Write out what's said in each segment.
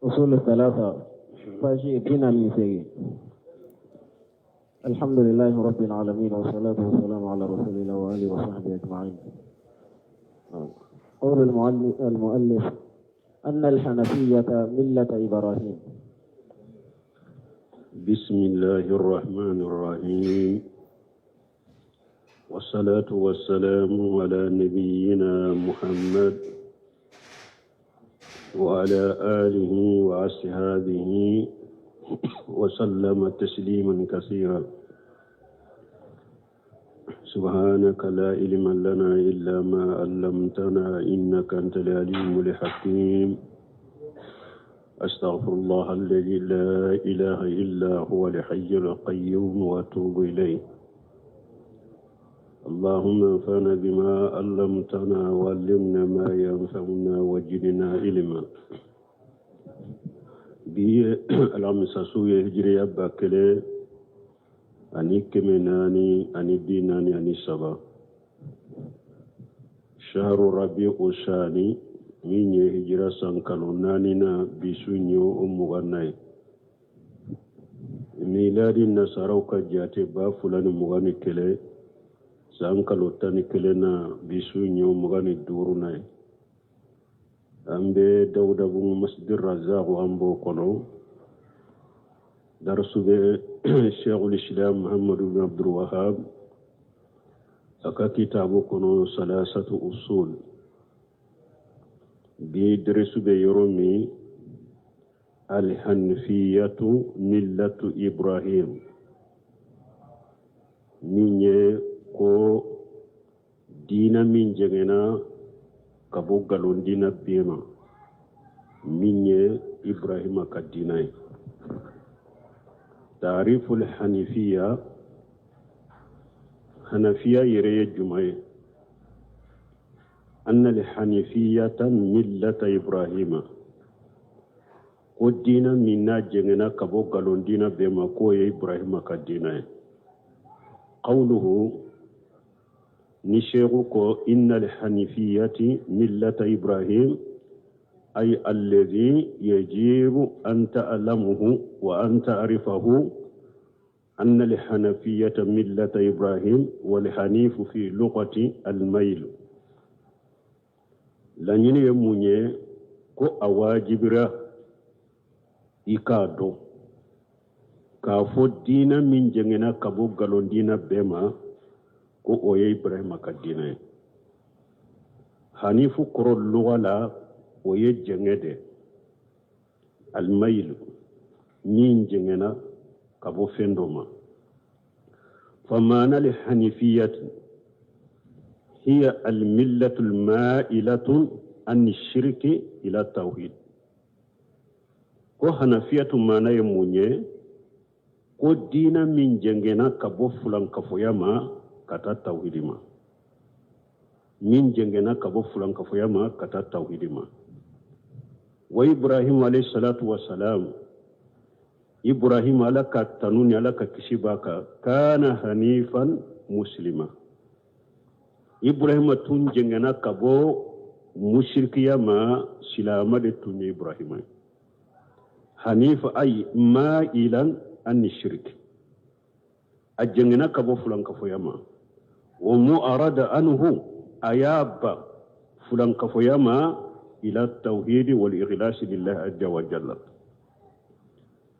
Usul Thalatha, page 48. الحمد لله رب العالمين والصلاة والسلام على رسول الله وآله وصحبه أجمعين. قول المؤلف أن الحنفية ملة إبراهيم. بسم الله الرحمن الرحيم، والصلاة والسلام على نبينا محمد وعلى آله وأصحابه وسلم تسليما كثيرا. سبحانك لا علم لنا إلا ما علمتنا إنك أنت العليم الحكيم. أستغفر الله الذي لا إله إلا هو الحي القيوم وأتوب إليه. اللهم انفعنا بما علمتنا وعلمنا ما ينفعنا وزدنا علما. Bi ye alamisa su ye, hijiriya 1443, shahru rabi'u sani, min ye hijira san kalo naaninan, bi su ye o 20nan ye. Miladi nasaraw ka jate, 2021, san kalo 11 na, bi su ye o 25nan ye. An bɛ Dawudabugu Masjid Razak, an b'o kɔnɔ. Darisu bɛ Sheikhul Islam Muhammadu bin Abdul Wahab a ka kitabu kɔnɔ, Salasatu Usul. Bi darisu bɛ yɔrɔ min, Alhanfiyatu millatu Ibrahim, min ye ko diina min jɛngɛnna ka bɔ nkalon diina bɛɛ ma, min ye Ibrahima ka diina ye. Taariful hanifiya, hanafiya yɛrɛ ye jumɛn ye? Anna alhanifiyata millata Ibrahima, ko diina min n'a jɛngɛnna ka bɔ nkalon diina bɛɛ ma, k'o ye Ibrahima ka diina ye. Qawluhu, ni seku ko inna alhanifiyati millata Ibrahim, ay alladhi yajibu an ta'lamuhu wa an ta'rifahu anna alhanafiyata millata Ibrahim, walhanifu fi lughati almayl. Laɲini ye mun ye? Ko a wajibira i k'a dɔn k'a fɔ diina min jɛngɛnna ka bɔ nkalon diina bɛɛ ma, ko o ye Ibrahima ka diina ye. Hanifu kɔrɔ luga la, o ye jɛngɛ de, almayilu, min jɛngɛnna ka bɔ fɛn dɔ ma. Famana alhanifiyati hiya almillatu almailatu an shirki ila tawhid. Ko hanafiyatu maana ye mun ye? Ko diina min jɛngɛnna ka bɔ fulankafoya ma ka taa tawhidi ma, min jɛngɛnna ka bɔ fulankafoya ma ka taa tawhidi ma. Wa Ibrahim alayhi salatu wasalam, Ibrahim, Ala ka tanu ni Ala ka kisi b'a kan, kana hanifan muslima. Ibrahima tun jɛngɛnna ka bɔ musirikiya ma, silama de tun ye Ibrahima ye. Hanifa ay ma'ilan an shirk, a jɛngɛnna ka bɔ fulankafoya ma. Wa mu'arada anhu, a y'a ban fulankafoya ma, ila tawhidi wal ikhlasi lillahi azza wa jalla,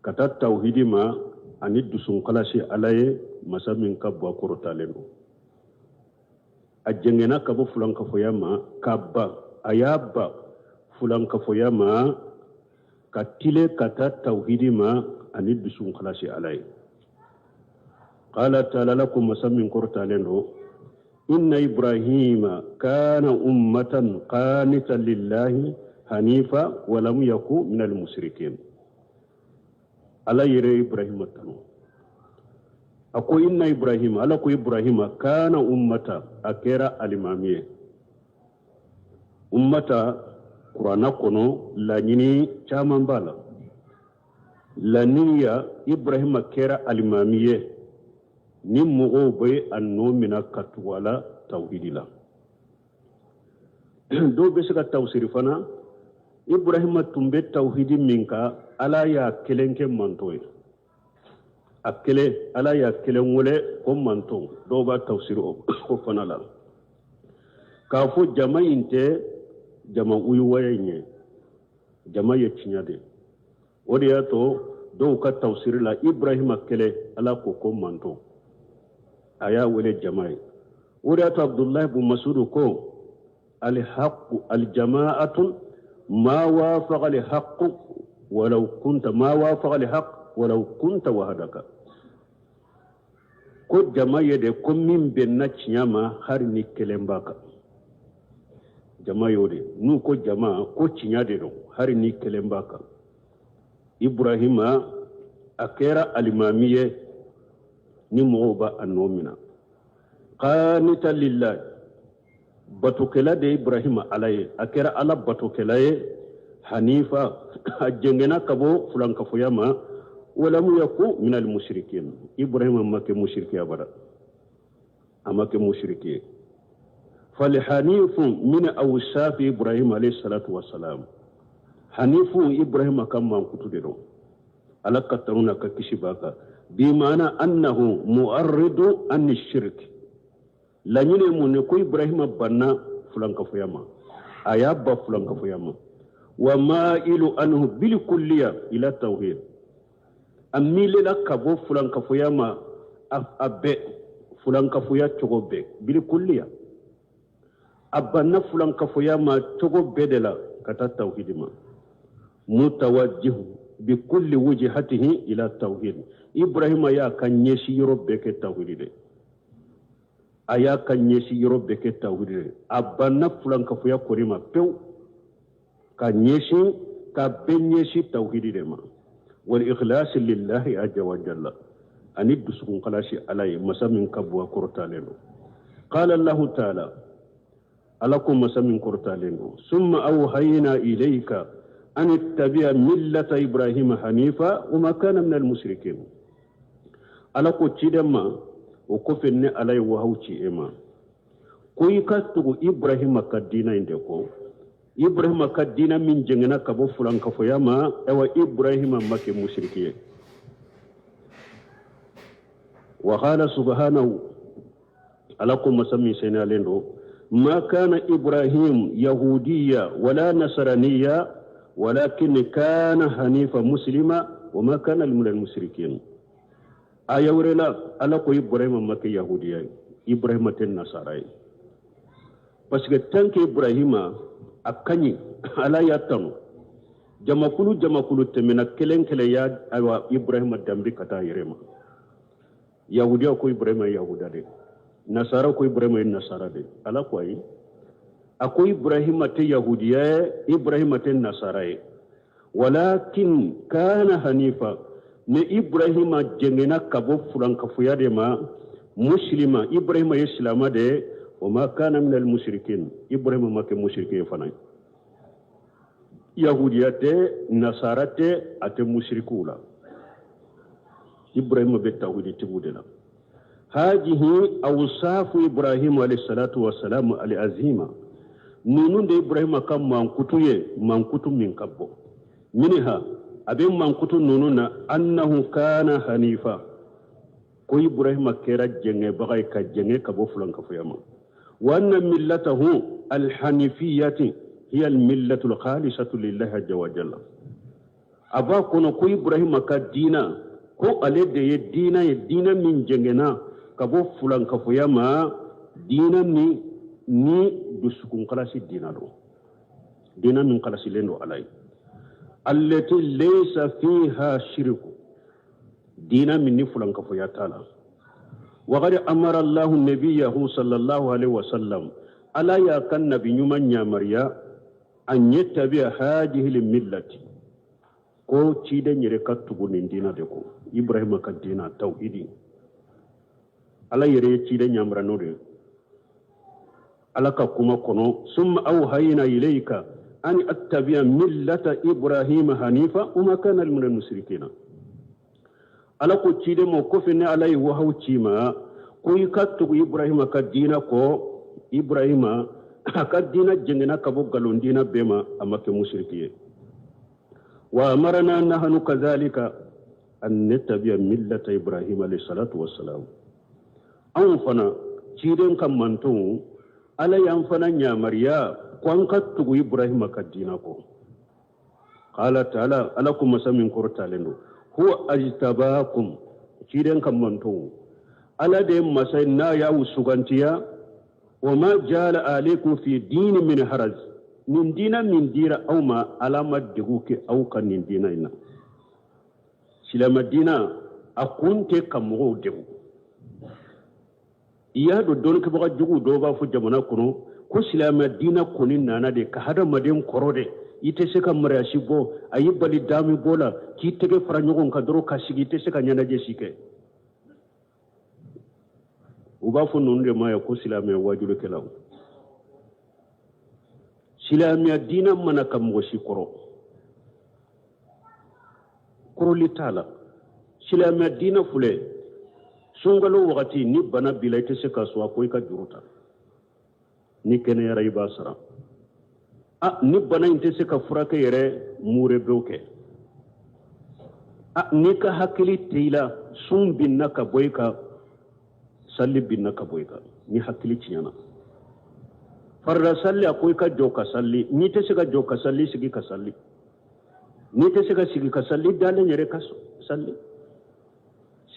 ka taa tawhidi ma ani dusunkalasi Ala ye, masa min ka bon, a kɔrɔtalen don. A jɛngɛnna ka bɔ fulankafoya ma ka ban, a y'a ban fulankafoya ma ka tile ka taa tawhidi ma ani dusunkalasi Ala ye. Qala taala, Ala ko, masa min kɔrɔtalen don, inna Ibrahima kana ummatan qanitan lillahi hanifa walam yaku minal musrikin. Ala yɛrɛ Ibrahima tanu, a ko inna Ibrahima, Ala ko Ibrahima, kana ummata, a kɛra alimami ye. Ummata kuranna kɔnɔ, laɲini caman b'a la. Laɲiniya, Ibrahima kɛra alimami ye ni mɔgɔw bɛ a nɔ minɛ ka tugu a la tawhidi la. Dɔw bɛ se ka tafsiri fana. Ibrahima tun bɛ tawhidi min kan, Ala y'a kelen kɛ manton ye. A kelen, Ala y'a kelen wele ko manton. Dɔw b'a tafsiri o fana la k'a fɔ jama in tɛ jama uyuwaya in ye, jama ye tiɲɛ de. O de y'a to dɔw ka tafsiri la, Ibrahima kelen, Ala ko ko manton, a y'a wele jama ye. O de y'a to Abdullahi bun Masudu ko alhaqu aljamaatu ma wafaqa alhaqu walau kunta ma wafaqa alhaq walau kunta wahadaka, ko jama ye de ko min bɛnna tiɲɛ ma, hali ni kelen b'a kan. Jama y'o de, n'u ko jama, ko tiɲɛ de don, hali ni kelen b'a kan. Ibrahima a kɛra alimami ye ni mɔgɔw b'a a nɔ minɛ. Qanita lillahi, batokɛla de Ibrahima Ala ye, a kɛra Ala batokɛla ye. Hanifa, a jɛngɛnna ka bɔ fulankafoya ma. Walamu yaku minal mushrikin, Ibrahima ma kɛ mushriki abada, a ma kɛ mushriki ye. Falhanifu min awsafi Ibrahim alayhi salatu wassalam, hanifu Ibrahima ka mankutu de don, Ala ka tanu n'a ka kisi b'a kan. Bimana annahu mu'arridu an shirk, laɲini mun ne ko Ibrahima banna fulankafoya ma, a y'a ba fulankafoya ma. Wa ma'ilu anhu bil kulliya ila tawhid, a miilela ka bɔ fulankafoya ma, a bɛɛ fulankafoya cogo bɛɛ, bil kulliya, a banna fulankafoya ma cogo bɛɛ de la ka taa tawhidi ma. Mutawajjihu bi kulli wujhatihi ila tawhid, Ibrahima y'a ka ɲɛsi yɔrɔ bɛɛ kɛ tawhidi de, a y'a ka ɲɛsi yɔrɔ bɛɛ kɛ tawhidi de. A banna fulankafoya kɔni ma pewu, ka ɲɛsin ka bɛɛ ɲɛsin tawhidi de ma. Wal ikhlasi lillahi azza wa jalla, ani dusukun kalasi Ala ye, masa min ka bon, a kɔrɔtalen don. Qala Allahu ta'ala, Ala ko, masa min kɔrɔtalen don: summa awhayna ilayka an ittabi'a millata Ibrahima hanifa wa ma kana minal mushrikin. Ala ko ciden ma, o kɔfɛ ne Ala ye wahaw ci e ma ko i ka tugu Ibrahima ka diina in de kɔ, Ibrahima ka diina min jɛngɛnna ka bɔ fulankafoya ma. Ayiwa, Ibrahima ma kɛ musiriki ye. Wa qala subhanahu, Ala ko, masa min seniyalen don: ma kana Ibrahim yahudiya wala nasaraniya walakin kana hanifa muslima wa ma kana minal mushrikin. Aya wɛrɛ la, Ala ko Ibrahima ma kɛ yahudiya ye, Ibrahima tɛ nasara ye, parce que tant que Ibrahima a ka ɲi, Ala y'a tanu. Jamakulu jamakulu tɛmɛna, kelen kelen y'a, ayiwa, Ibrahima danbe ka taa yɛrɛ ma. Yahudiya ko Ibrahima ye yahuda de, nasara ko Ibrahima ye nasara de. Ala ko ayi, a ko Ibrahima tɛ yahudiya ye, Ibrahima tɛ nasara ye. Walakin kana hanifa, ni Ibrahima jɛngɛnna ka bɔ fulankafoya de ma. Muslima, Ibrahima ye silama de ye. Wa ma kana minal mushrikin, Ibrahima ma kɛ mushriki ye fana. Yahudiya tɛ, nasara tɛ, a tɛ mushrikuw la. Ibrahima bɛ tawhiditigiw de la. Hajihi awsafu Ibrahim alayhi salatu wassalam al-azima, ninnu de Ibrahima ka mankutu ye, mankutu min ka bɔ. Minha, a bɛ mankutu ninnu na: annahu kana hanifa, ko Ibrahima kɛra jɛngɛbaga ye, ka jɛngɛ ka bɔ fulankafoya ma. Wa anna millatahu alhanifiyati hiya almillatu alkhalisatu lillahi azza wa jalla, a b'a kɔnɔ ko Ibrahima ka diina, ko ale de ye diina ye, diina min jɛngɛnna ka bɔ fulankafoya ma, diina min ni dusukun kalasi diina don, diina min kalasilen don Ala ye. Allati laysa fiha shirku, diina min ni fulankafoya t'a la. Waqad amara Allahu nabiyahu sallallahu alaihi wasallam, Ala y'a ka nabi ɲuman yamaruya an yattabi'a hadihi millati, ko ciden yɛrɛ ka tugu nin diina de ko, Ibrahima ka diina tawhidi. Ala yɛrɛ ye ciden yamaruya n'o de ye Ala ka kuma kɔnɔ: summa awhayna ilayka an attabi'a millata Ibrahima hanifa wa ma kana minal mushrikina. Ala ko ciden ma, kɔfɛ ne Ala ye wahaw ci ma ko i ka tugu Ibrahima ka diina kɔ. Ibrahima A ka diina jɛngɛnna ka bɔ nkalon diina bɛɛ ma, a ma kɛ musiriki ye. Wa amarana nahanu kazalika an nattabi'a millata Ibrahim alayhi salatu wassalam. Anw fana ciden ka mantonw, Ala y'an fana yamaruya ko an ka tugu Ibrahima ka diina kɔ. Qala ta'ala, Ala ko masa min kɔrɔtalen don, huwa ajtabakum, ciden ka mantonw, Ala de ye masa ye n'a y'aw sugantiya. Wa ma jala alaykum fi dini min haraj, nin diina min dira aw ma, Ala ma degun kɛ aw kan nin diina in na. Silamɛ diina a kun tɛ ka mɔgɔw degun. I y'a dɔn dɔnnikɛbaga jugu dɔw b'a fɔ jamana kɔnɔ ko silamɛ diina kɔni nana de ka hadamaden kɔrɔ de, i tɛ se ka mariasi bɔ, a y'i bali dami bɔ la, k'i tɛgɛ fara ɲɔgɔn kan dɔrɔn ka sigi, i tɛ se ka ɲɛnajɛ si kɛ. U b'a fɔ ninnu de ma ye ko silamɛya wajulikɛlaw. Silamɛya diina ma na ka mɔgɔ si kɔrɔ, kɔrɔli t'a la. Silamɛya diina filɛ, sunkalo wagati ni bana b'i la, i tɛ se ka sun, a ko i ka juru ta, ni kɛnɛyara i b'a sara. A ni bana in tɛ se ka furakɛ yɛrɛ, mure b'o kɛ. A n'i ka hakili tɛ i la, sun binna ka bɔ i kan, sali binna ka bɔ i kan, ni hakili tiɲɛna. Farida sali, a ko i ka jɔ ka sali, n'i tɛ se ka jɔ ka sali, sigi ka sali, n'i tɛ se ka sigi ka sali, dalen yɛrɛ ka sali.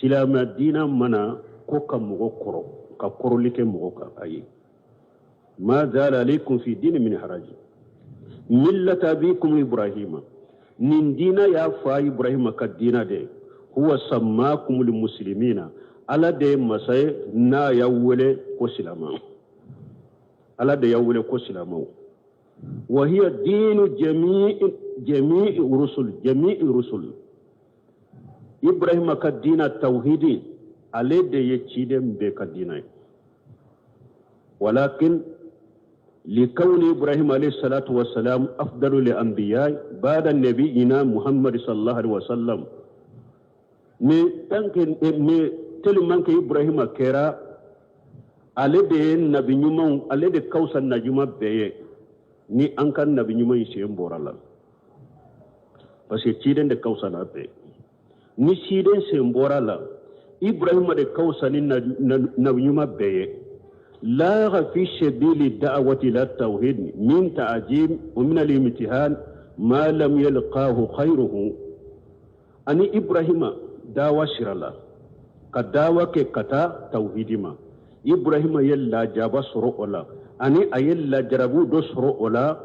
Silamɛ diina ma na ko ka mɔgɔ kɔrɔ, ka kɔrɔli kɛ mɔgɔ kan, ayi. Ma jala alaykum fi dini min haraji millata abikum Ibrahima, nin diina y'a fa Ibrahima ka diina de. Huwa sammakumul muslimina, Ala de ye masa ye n'a y'a wele ko silama, Ala de y'a wele ko silamaw. Wa hiya diinu jami'i rusul, jami'i rusul. Ibrahima ka diina tawhidi, ale de ye ciden bɛɛ ka diina ye. Walakin likawni Ibrahim alayhi salatu wassalam afdalu li anbiya ba'da nabiyina Muhammad sallallahu alaihi wasallam. Mais tant que, mais tellement que Ibrahima kɛra ale de ye nabi ɲumanw, ale de ka fisa nabi ɲuman bɛɛ ye, ni an ka nabi ɲuman in sen bɔra la, parce que ciden de ka fisa n'a bɛɛ, ni ciden sen bɔra la, Ibrahima de ka fisa ni nabi ɲuman bɛɛ ye. Laga fi sabili da'wati ila tawhid min ta'jim wa min al-imtihan ma lam yalqahu khayruhu. Ani Ibrahima dawa sira la, ka dawa kɛ ka taa tawhidi ma, Ibrahima ye lajaba sɔrɔ o la, ani a ye lajarabu dɔ sɔrɔ o la,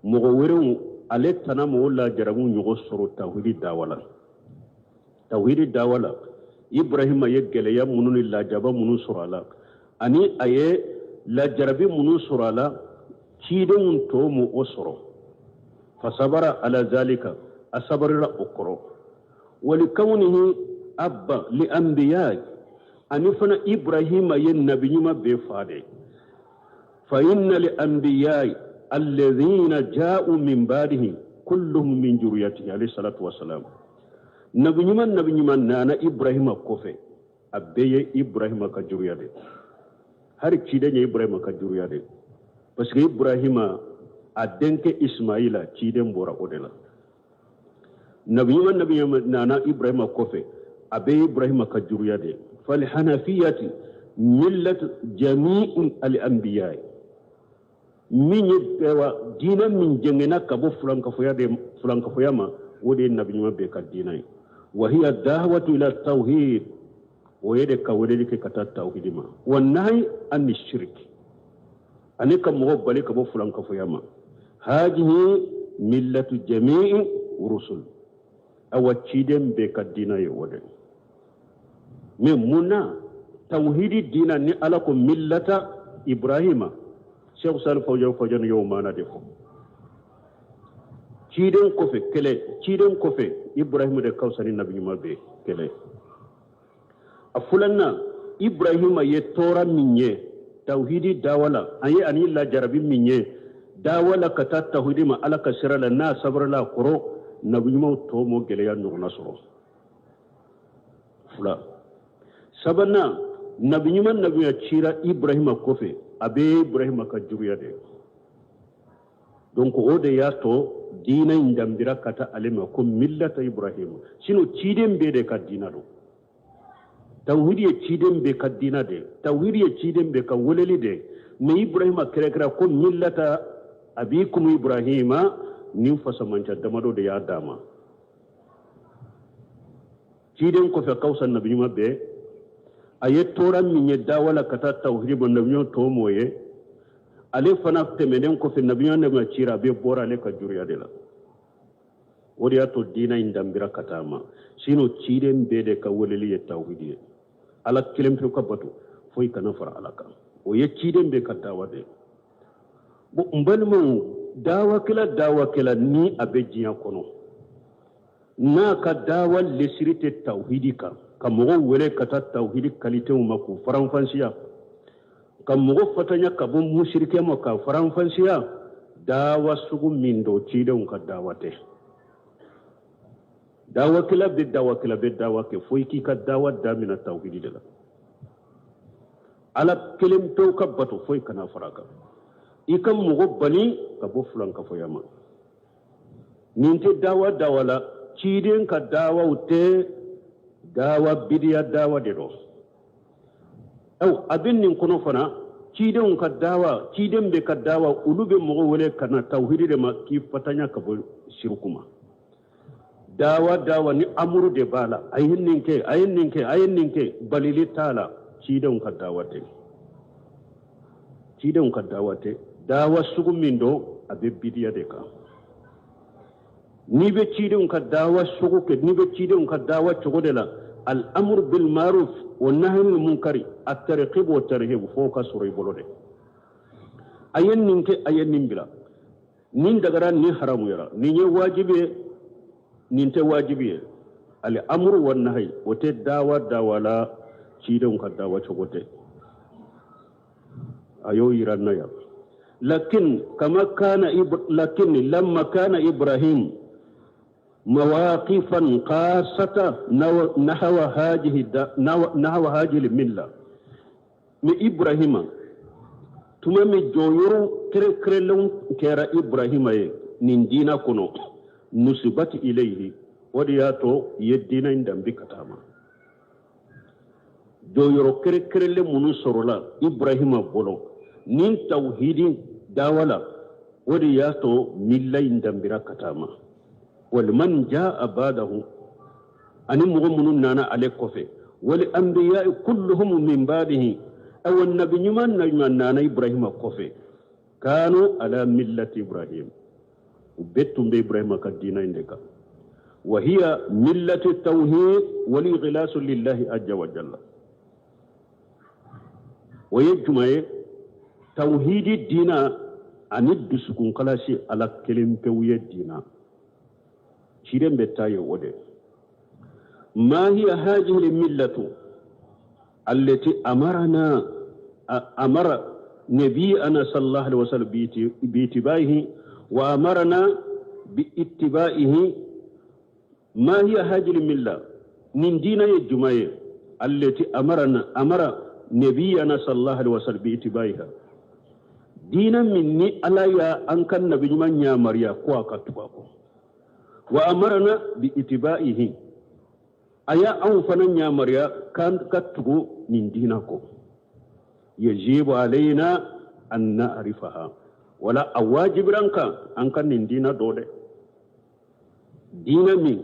mɔgɔ wɛrɛw ale tana ma o lajarabu ɲɔgɔn sɔrɔ tawhidi dawa la. Tawhidi dawa la, Ibrahima ye gɛlɛya minnu ni lajaba minnu sɔrɔ a la, ani a ye lajarabi minnu sɔrɔ a la, cidenw tɔw ma o sɔrɔ. Fasabara ala zalika, a sabarila o kɔrɔ. Walikawnihi abba li anbiya, ani fana Ibrahima ye nabi ɲuman bɛɛ fa de. Fa inna li anbiya alladhina ja'u min ba'dihi kulluhum min juriyatihi alayhi salatu wassalam. Nabi ɲuman nabi ɲuman nana Ibrahima kɔfɛ, a bɛɛ ye Ibrahima ka juruya de. Hari ciden ye Ibrahima ka juruya de, parce que Ibrahima a denkɛ Ismaila ciden bɔra o de la. Nabi ɲuman nabi ɲuman nana Ibrahima kɔfɛ, a bɛɛ ye Ibrahima ka juruya de. Fal hanafiyati millat jami'i al anbiya, min ye wa diinɛ min jɛngɛnna ka bɔ fulankafoya de, fulankafoya ma, o de ye nabi ɲuman bɛɛ ka diinɛ ye. Wa hiya da'watu ila tawhid, o ye de ka weleli kɛ ka taa tawhidi ma. Wa nahi ani shirk, ani ka mɔgɔ bali ka bɔ fulankafoya ma. Hadihi millatu jami'i rusul, awa ciden bɛɛ ka diinɛ ye o de. Mais mun na tawhidi diinɛ ni Ala ko millata Ibrahima, Cheikh Salih Fawzan Fawzan y'o maana de fɔ. Ciden kɔfɛ kɛlɛ, ciden kɔfɛ Ibrahima de ka fisa ni nabi ɲuman bɛɛ kɛlɛ. A filanan, Ibrahima ye tɔɔrɔ min ye tawhidi dawa la, a ye ani lajarabi min ye dawa la ka taa tawhidi ma Ala ka sira la, n'a sabarila a kɔrɔ, nabi ɲumanw tɔw m'o gɛlɛya ɲɔgɔnna sɔrɔ. Fila. Sabanan, nabi ɲuman nabi ɲuman cira Ibrahima kɔfɛ, a bɛ Ibrahima ka juguya de. Donc o de y'a to diina in danbira ka taa ale ma ko millata Ibrahima. Sinon ciden bɛɛ de ka diina don. Tawhidi ye ciden bɛɛ ka diina de ye, tawhidi ye ciden bɛɛ ka weleli de ye. Mais Ibrahima kɛrɛkɛrɛ ko millata abikum Ibrahima, nin fasamanca damadɔ de y'a d'a ma. Ciden kɔfɛ ka fisa nabi ɲuman bɛɛ, a ye tɔɔrɔ min ye dawa la ka taa tawhidi ma, nabi ɲuman tɔw m'o ye. Ale fana tɛmɛnen kɔfɛ nabi ɲuman nabi cira, a bɛɛ bɔra ale ka juriya de la. O de y'a to diina in danbira ka taa ma. Sinon ciden bɛɛ de ka weleli ye tawhidi ye, Ala kelen pewu ka bato, foyi kana fara Ala kan. O ye ciden bɛɛ ka dawa de ye. Bon, n balimaw, dawakɛla ni a bɛ diɲɛ kɔnɔ, n'a ka dawa lesiri tɛ tawhidi kan, ka mɔgɔw wele ka taa tawhidi kalitew ma k'u faranfansiya, ka mɔgɔ fatanya ka bɔ musirikɛ ma ka faranfansiya, dawa sugu min don, cidenw ka dawa tɛ. Dawakɛla bɛ dawakɛla bɛ dawa kɛ, fo i k'i ka dawa damina tawhidi de la. Ala kelen pewu ka bato, foyi kana fara a kan. I ka mɔgɔ bali ka bɔ filankafoya ma. Nin tɛ dawa dawa la, ciden ka dawaw tɛ dawa bidiya dawa de don. Aw a bɛ nin kɔnɔ fana, cidenw ka dawa, ciden bɛ ka dawa, olu bɛ mɔgɔ wele ka na tawhidi de ma, k'i fatanya ka bɔ siruku ma. Dawa dawa ni amuru de b'a la, a ye nin kɛ, a ye nin kɛ, a ye nin kɛ, balili t'a la. Cidenw ka dawa tɛ, cidenw ka dawa tɛ. Dawa sugu min don, a bɛ bidiya de kan. N'i bɛ cidenw ka dawa sugu kɛ, n'i bɛ cidenw ka dawa cogo de la, al-amru bil ma'ruf wa nahyi anil munkari, at-targhib wa tarhib, fo ka sɔrɔ i bolo de. A ye nin kɛ, a ye nin bila, nin dagara, nin haramuyara, nin ye wajibi ye, nin tɛ wajibi ye. Al-amru wa nahyi, o tɛ dawa dawa la, cidenw ka dawa cogo tɛ. A y'o yira n na yan. Lakin kama kana, lakin lamma kana Ibrahim mawaqifan qasata nahwa hadhihi milla. Ni Ibrahima tuma min jɔyɔrɔ kɛrɛnkɛrɛnlenw kɛra Ibrahima ye nin diina kɔnɔ, nusibati ilayhi, o de y'a to i ye diina in danbe ka taa ma. Jɔyɔrɔ kɛrɛnkɛrɛnlen minnu sɔrɔla Ibrahima bolo nin tawhidi dawa la, o de y'a to milla in danbira ka taa ma. Waliman jaa ba'dahu, ani mɔgɔ minnu nana ale kɔfɛ, wal anbiya kulluhum min ba'dihi, aw nabi ɲuman na ɲuman nana Ibrahima kɔfɛ, kanu ala millati Ibrahim, u bɛɛ tun bɛ Ibrahima ka diina in de kan. Wa hiya millatu tawhid wal ikhlasu lillahi azza wa jalla. O ye jumɛn ye? Tawhidi diina ani dusukunkalasi Ala kelen pewu ye diina. Ciden bɛ taa ye o de. Ma hiya hadhihi millatu allati amarana amara nabiyana sallallahu alaihi wasallam biitibaihi wa amarana biittibaihi. Ma hiya hadhihi milla, nin diina ye jumɛn ye? Allati amarana amara nabiyana sallallahu alaihi wasallam biittibaiha, diina min ni Ala ya an kan nabi ɲuman yamaruya ko a ka tugu a kɔ. Wa amarana biittibaihi, a y'a anw fana yamaruya kan ka tugu nin diina kɔ. Yajibu alayna an na'rifaha, wala a wajibira an kan an ka nin diina dɔ dɛ. Diina min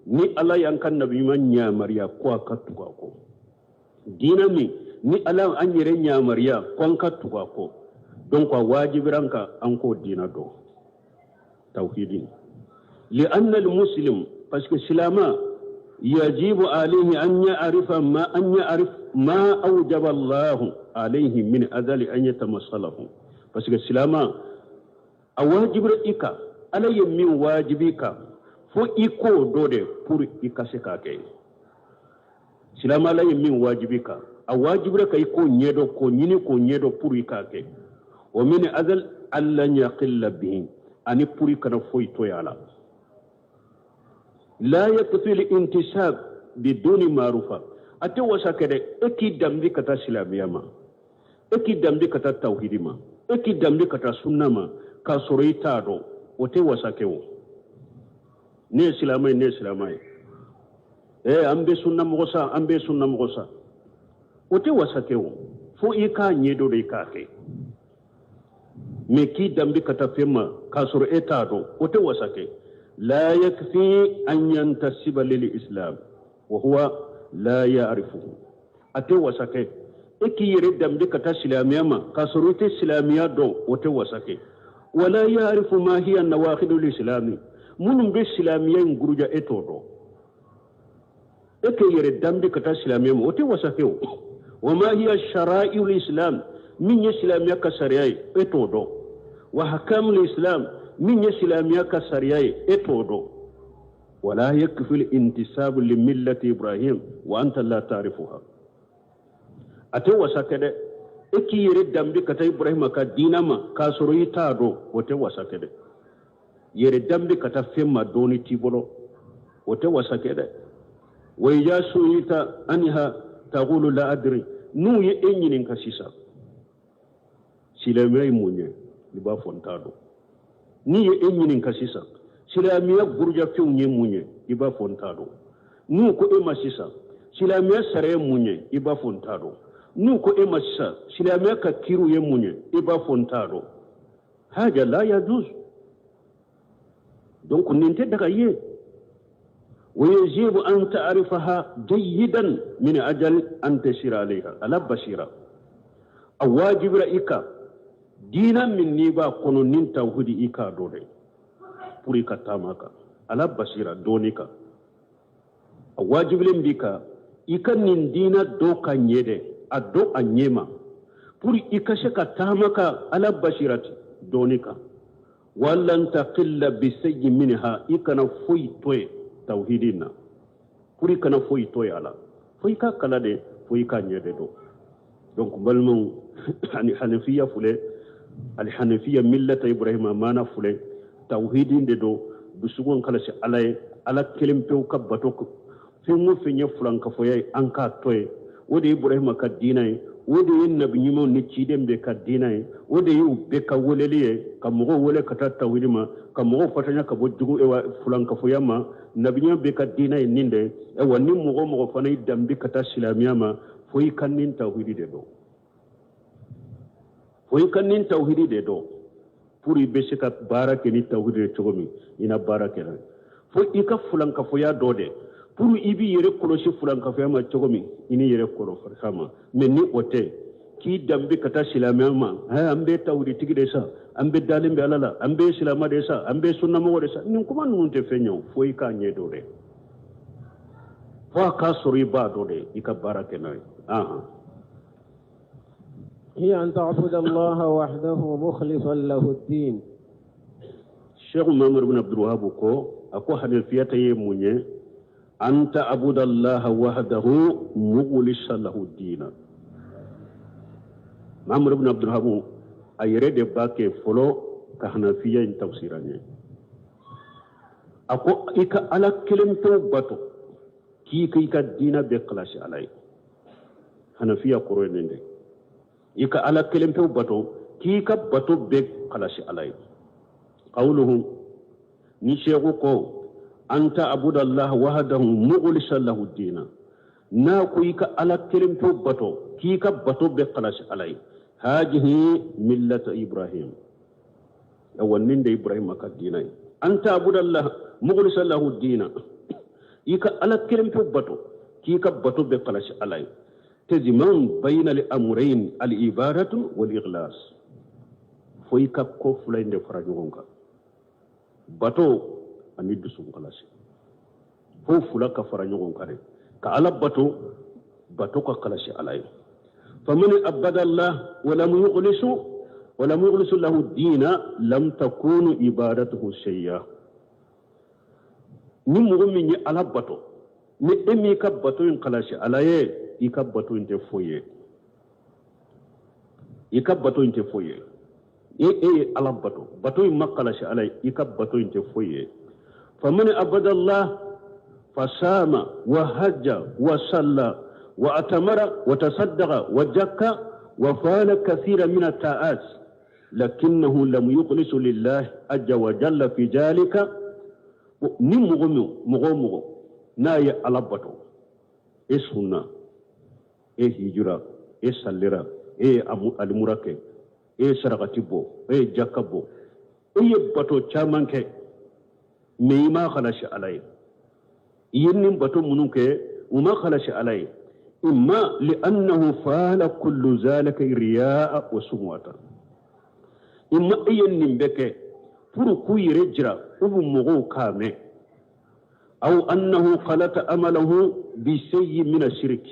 ni Ala y'an ka nabi ɲuman yamaruya ko a ka tugu a kɔ, diina min ni Ala an yɛrɛ yamaruya ko an ka tugu a kɔ, donc a wajibira an kan an k'o diina dɔn, tawhidi. Li'anna al-muslim, parce que silama, yajibu alayhi an ya'rifa ma an ya'rif ma awjaba Allah alayhi min azali an yatamassalahu. Parce que silama, a wajibira i kan, Ala ye min wajibi kan, fo i k'o dɔ de pour i ka se k'a kɛ. Silama, Ala ye min wajibi kan, a wajibira ka i k'o ɲɛdɔn, k'o ɲini k'o ɲɛdɔn pour i k'a kɛ. O min azal alla yaqilla bihi, ani pour i kana foyi to a la. La yakfi al-intisab biduni ma'rufa, a tɛ wasa kɛ dɛ e k'i danbe ka taa silamɛya ma, e k'i danbe ka taa tawhidi ma, e k'i danbe ka taa sunna ma, k'a sɔrɔ i t'a dɔn, o tɛ wasa kɛ o. Ne ye silamɛ ye, ne ye silamɛ ye, an bɛ sunna mɔgɔ sa, an bɛ sunna mɔgɔ sa, o tɛ wasa kɛ o. Fo i k'a ɲɛdɔn de, i k'a kɛ. Mais k'i danbe ka taa fɛn ma k'a sɔrɔ e t'a dɔn, o tɛ wasa kɛ. La yakfi an yantasiba lil islam wa huwa la ya'rifuhu. A tɛ wasa kɛ e k'i yɛrɛ danbe ka taa silamɛya ma k'a sɔrɔ i tɛ silamɛya dɔn, o tɛ wasa kɛ. Wala ya'rifu ma hiya nawaqidul islami, minnu bɛ silamɛya in guruja e t'o dɔn. E k'i yɛrɛ danbe ka taa silamɛya ma, o tɛ wasa kɛ o. Wa ma hiya shara'iul islam, min ye silamɛya ka sariya ye, e t'o dɔn. Wa hakamul islam, min ye silamɛya ka sariya ye, e t'o dɔn. Wala yakfi al intisabu li millati Ibrahim wa anta la ta'rifuha. A tɛ wasa kɛ dɛ, e k'i yɛrɛ danbe ka taa Ibrahima ka diina ma k'a sɔrɔ i t'a dɔn, o tɛ wasa kɛ dɛ. Yɛrɛ danbe ka taa fɛn ma dɔɔni t'i bolo, o tɛ wasa kɛ dɛ. Wa idha su'ilta anha taqulu la adri. N'u ye e ɲininka sisan silamɛya ye mun ye, i b'a fɔ n t'a dɔn. N'i ye e ɲininka sisan silamɛya gurujafɛnw ye mun ye, i b'a fɔ n t'a dɔn. N'u ko e ma sisan silamɛya sariya ye mun ye, i b'a fɔ n t'a dɔn. N'u ko e ma sisan silamɛya ka kiriw ye mun ye, i b'a fɔ n t'a dɔn. Haja la yajuz. Donc nin tɛ daga ye. ويجب أن تعرفها جيدا من أجل أن تسير عليها على بصيرة. الواجب رأيك دينا من نيبا كونو نين توحيد إيكا دوري پوري تاماكا على بصيرة دونيكا. الواجب لنبيك إيكا نين دينا دوكا نيدي أدو أنيما پوري إيكا شكا تاماكا على بصيرة دونيكا. ولن تقل بسي منها إيكا نفوي توي tawhidin na pour i kana foyi to a la, fo i ka kala de, fo i ka ɲɛ de dɔn. Donc balimaw, ani hanafiya filɛ, alhanafiya millata Ibrahima mana filɛ, tawhidin de don. Dusukun kalasi Ala ye, Ala kelen pewu ka bato, fɛn o fɛn ye fulankafoya ye an k'a to ye. O de ye Ibrahima ka diina ye, o de ye nabi ɲumanw ni ciden bɛɛ ka diina ye, o de ye u bɛɛ ka weleli ye, ka mɔgɔw wele ka taa tawhidi ma, ka mɔgɔw fatanya ka bɔ jugu fulankafoya ma. Nabi ɲuman bɛɛ ka diina ye nin de. Ayiwa, ni mɔgɔ o mɔgɔ fana y'i danbe ka taa silamɛya ma, fo i ka nin tawhidi de dɔn, fo i ka nin tawhidi de dɔn pour i bɛ se ka baara kɛ ni tawhidi ye cogo min, i na baara kɛ n'a ye. Fo i ka fulankafoya dɔ de pour i b'i yɛrɛ kɔlɔsi fulankafoya ma cogo min, i n'i yɛrɛ kɔlɔsi a ma. Mais ni o tɛ, k'i danbe ka taa silamɛya ma, an bɛɛ tawhiditigi de sa, an bɛɛ dalen bɛ Ala la, an bɛɛ silamɛ de sa, an bɛɛ sunnamɔgɔ de sa, nin kuma ninnu tɛ fɛn ye o. Fo i k'a ɲɛ dɔn dɛ, fo a k'a sɔrɔ i b'a dɔn dɛ, i ka baara kɛ n'a ye. هي أن تعبد الله وحده مخلصا له الدين. Cheikh Muhammad ibn Abdul Wahhab ko a ko hanafiya ta ye mun ye? أن تعبد الله وحده مخلصا له الدين. Muhammad ibn Abdul Wahhab a yɛrɛ de b'a kɛ fɔlɔ ka hanafiya in tafsira ɲɛ. A ko i ka Ala kelen pewu bato, k'i ka i ka diina bɛɛ kalasi Ala ye. Hanafiya kɔrɔ ye nin de. I ka Ala kelen pewu bato, k'i ka bato bɛɛ kalasi Ala ye. Qawluhu, ni seku ko an ta'budu Allah wahdahu mukhlishan lahu dina, n'a ko i ka Ala kelen pewu bato, k'i ka bato bɛɛ kalasi Ala ye. Hajihi millata Ibrahim, awa nin de Ibrahim ka diina ye. An ta'budu Allah mukhlishan lahu dina, i ka Ala kelen pewu bato, k'i ka bato bɛɛ kalasi Ala ye. Tejman bayna al amrayn al ibadatu wal ikhlas, fo i ka ko fila in de fara ɲɔgɔn kan, bato ani dusukun kalasi, fo fila ka fara ɲɔgɔn kan dɛ, ka Ala bato, bato ka kalasi Ala ye. Faman abada Allah wa lam yukhlisu lahu dina lam takunu ibadatuhu shay'a. Ni mɔgɔ min ye Ala bato, ni e m'i ka bato in kalasi Ala ye, i ka bato in tɛ foyi ye, i ka bato in tɛ foyi ye. E ye Ala bato, bato in ma kalasi Ala ye, i ka bato in tɛ foyi ye. Faman abada Allah fasama wa hajja wa salla wa atamara wa tasaddaqa wa jakka wa fa'ala kathira min at-ta'at Lakinnahu lam yukhlisu lillahi azza wa jalla fi zalika. Ni mɔgɔ min, mɔgɔ o mɔgɔ n'a ye Ala bato, e sunna, e hijira, e salira, e ye alimura kɛ, e ye sarakati bɔ, e ye jaka bɔ, e ye bato caman kɛ, mais i ma halasi Ala ye. I ye nin bato minnu kɛ, u ma halasi Ala ye. Imma li'annahu fa'ala kullu zalika riya'a wa sum'ata. Imma e ye nin bɛɛ kɛ pour k'u yɛrɛ jira u bɛ mɔgɔw k'a mɛn. Aw annahu khalata amalahu bi shay'in min ash-shirk.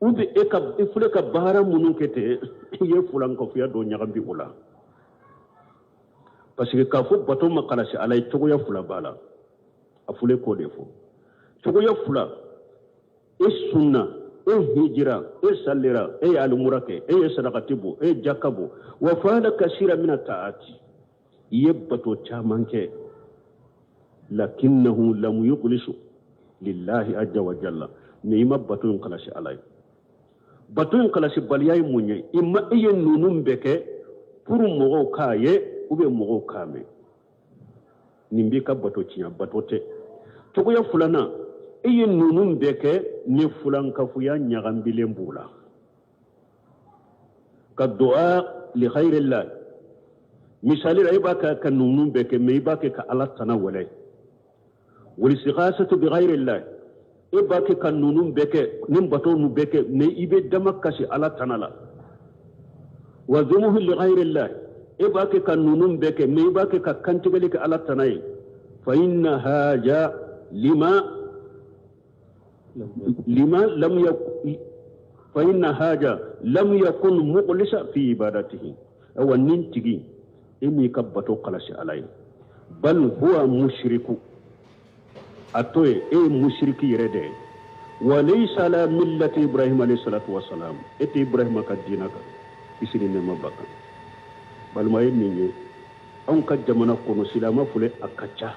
U bɛ e ka, i filɛ ka baara minnu kɛ ten, i ye fulankafoya dɔ ɲagami o la. Parce que k'a fɔ bato ma kalasi Ala ye, cogoya fila b'a la. A filɛ k'o de fɔ. Cogoya fila, e sunna, e hijira, e salira, e ye alimura kɛ, e ye sarakati bɔ, e ye jaka bɔ. Wa fa'ala kasira mina ta'ati. I ye bato caman kɛ. Lakinnahu lam yukhlisu lillahi azza wa jalla. Mais i ma bato in kalasi Ala ye. Bato in kalasi baliya ye mun ye? I ma, e ye ninnu bɛɛ kɛ pour mɔgɔw k'a ye ou bien mɔgɔw k'a mɛn. Nin b'i ka bato tiɲɛ, bato tɛ. Cogoya filanan, e ye ninnu bɛɛ kɛ ni fulankafoya ɲagambilen b'u la. Ka du'a li khayrillah. Misali la, e b'a kɛ ka ninnu bɛɛ kɛ, mais i b'a kɛ ka Ala tana wɛlɛ. Wal istighasatu bi ghayrillah. E b'a kɛ ka ninnu bɛɛ kɛ, nin bato ninnu bɛɛ kɛ, mais i bɛ dama kasi Ala tana la. Wa dhumuhu li ghayrillah. E b'a kɛ ka ninnu bɛɛ kɛ, mais i b'a kɛ ka kantigɛli kɛ Ala tana ye. Fa inna haja lima lima lam yakun, fa inna haja lam yakun mukhlisa fi ibadatihi. Awa nin tigi e m'i ka bato kalasi Ala ye. Bal huwa mushriku. A to ye, e ye mushriki yɛrɛ de ye. Wa laysa ala millati Ibrahim alayhi salatu wa salam. E tɛ Ibrahima ka diinɛ kan, kisi ni nɛɛma b'a kan. Balima ye nin ye, anw ka jamana kɔnɔ silamɛ filɛ a ka ca.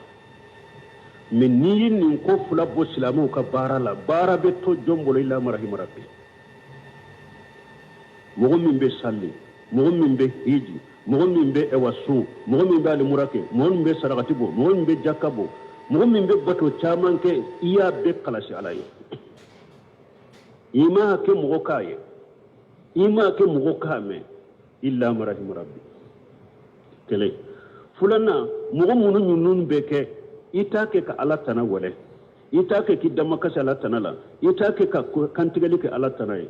Mais n'i ye nin ko fila bɔ silamɛw ka baara la, baara bɛ to jɔn bolo illa ma rahima rabbi. Mɔgɔ min bɛ sali, mɔgɔ min bɛ hiji, mɔgɔ min bɛ ɛwa sun, mɔgɔ min bɛ alimura kɛ, mɔgɔ min bɛ sarakati bɔ, mɔgɔ min bɛ jaka bɔ, mɔgɔ min bɛ bato caman kɛ, i y'a bɛɛ kalasi Ala ye. I m'a kɛ mɔgɔ k'a ye, i m'a kɛ mɔgɔ k'a mɛn, illa ma rahima rabbi. Kelen. Filanan, mɔgɔ minnu ninnu bɛ kɛ, i t'a kɛ ka Ala tana wɛlɛ, i t'a kɛ k'i damakasi Ala tana la, i t'a kɛ ka kantigɛli kɛ Ala tana ye.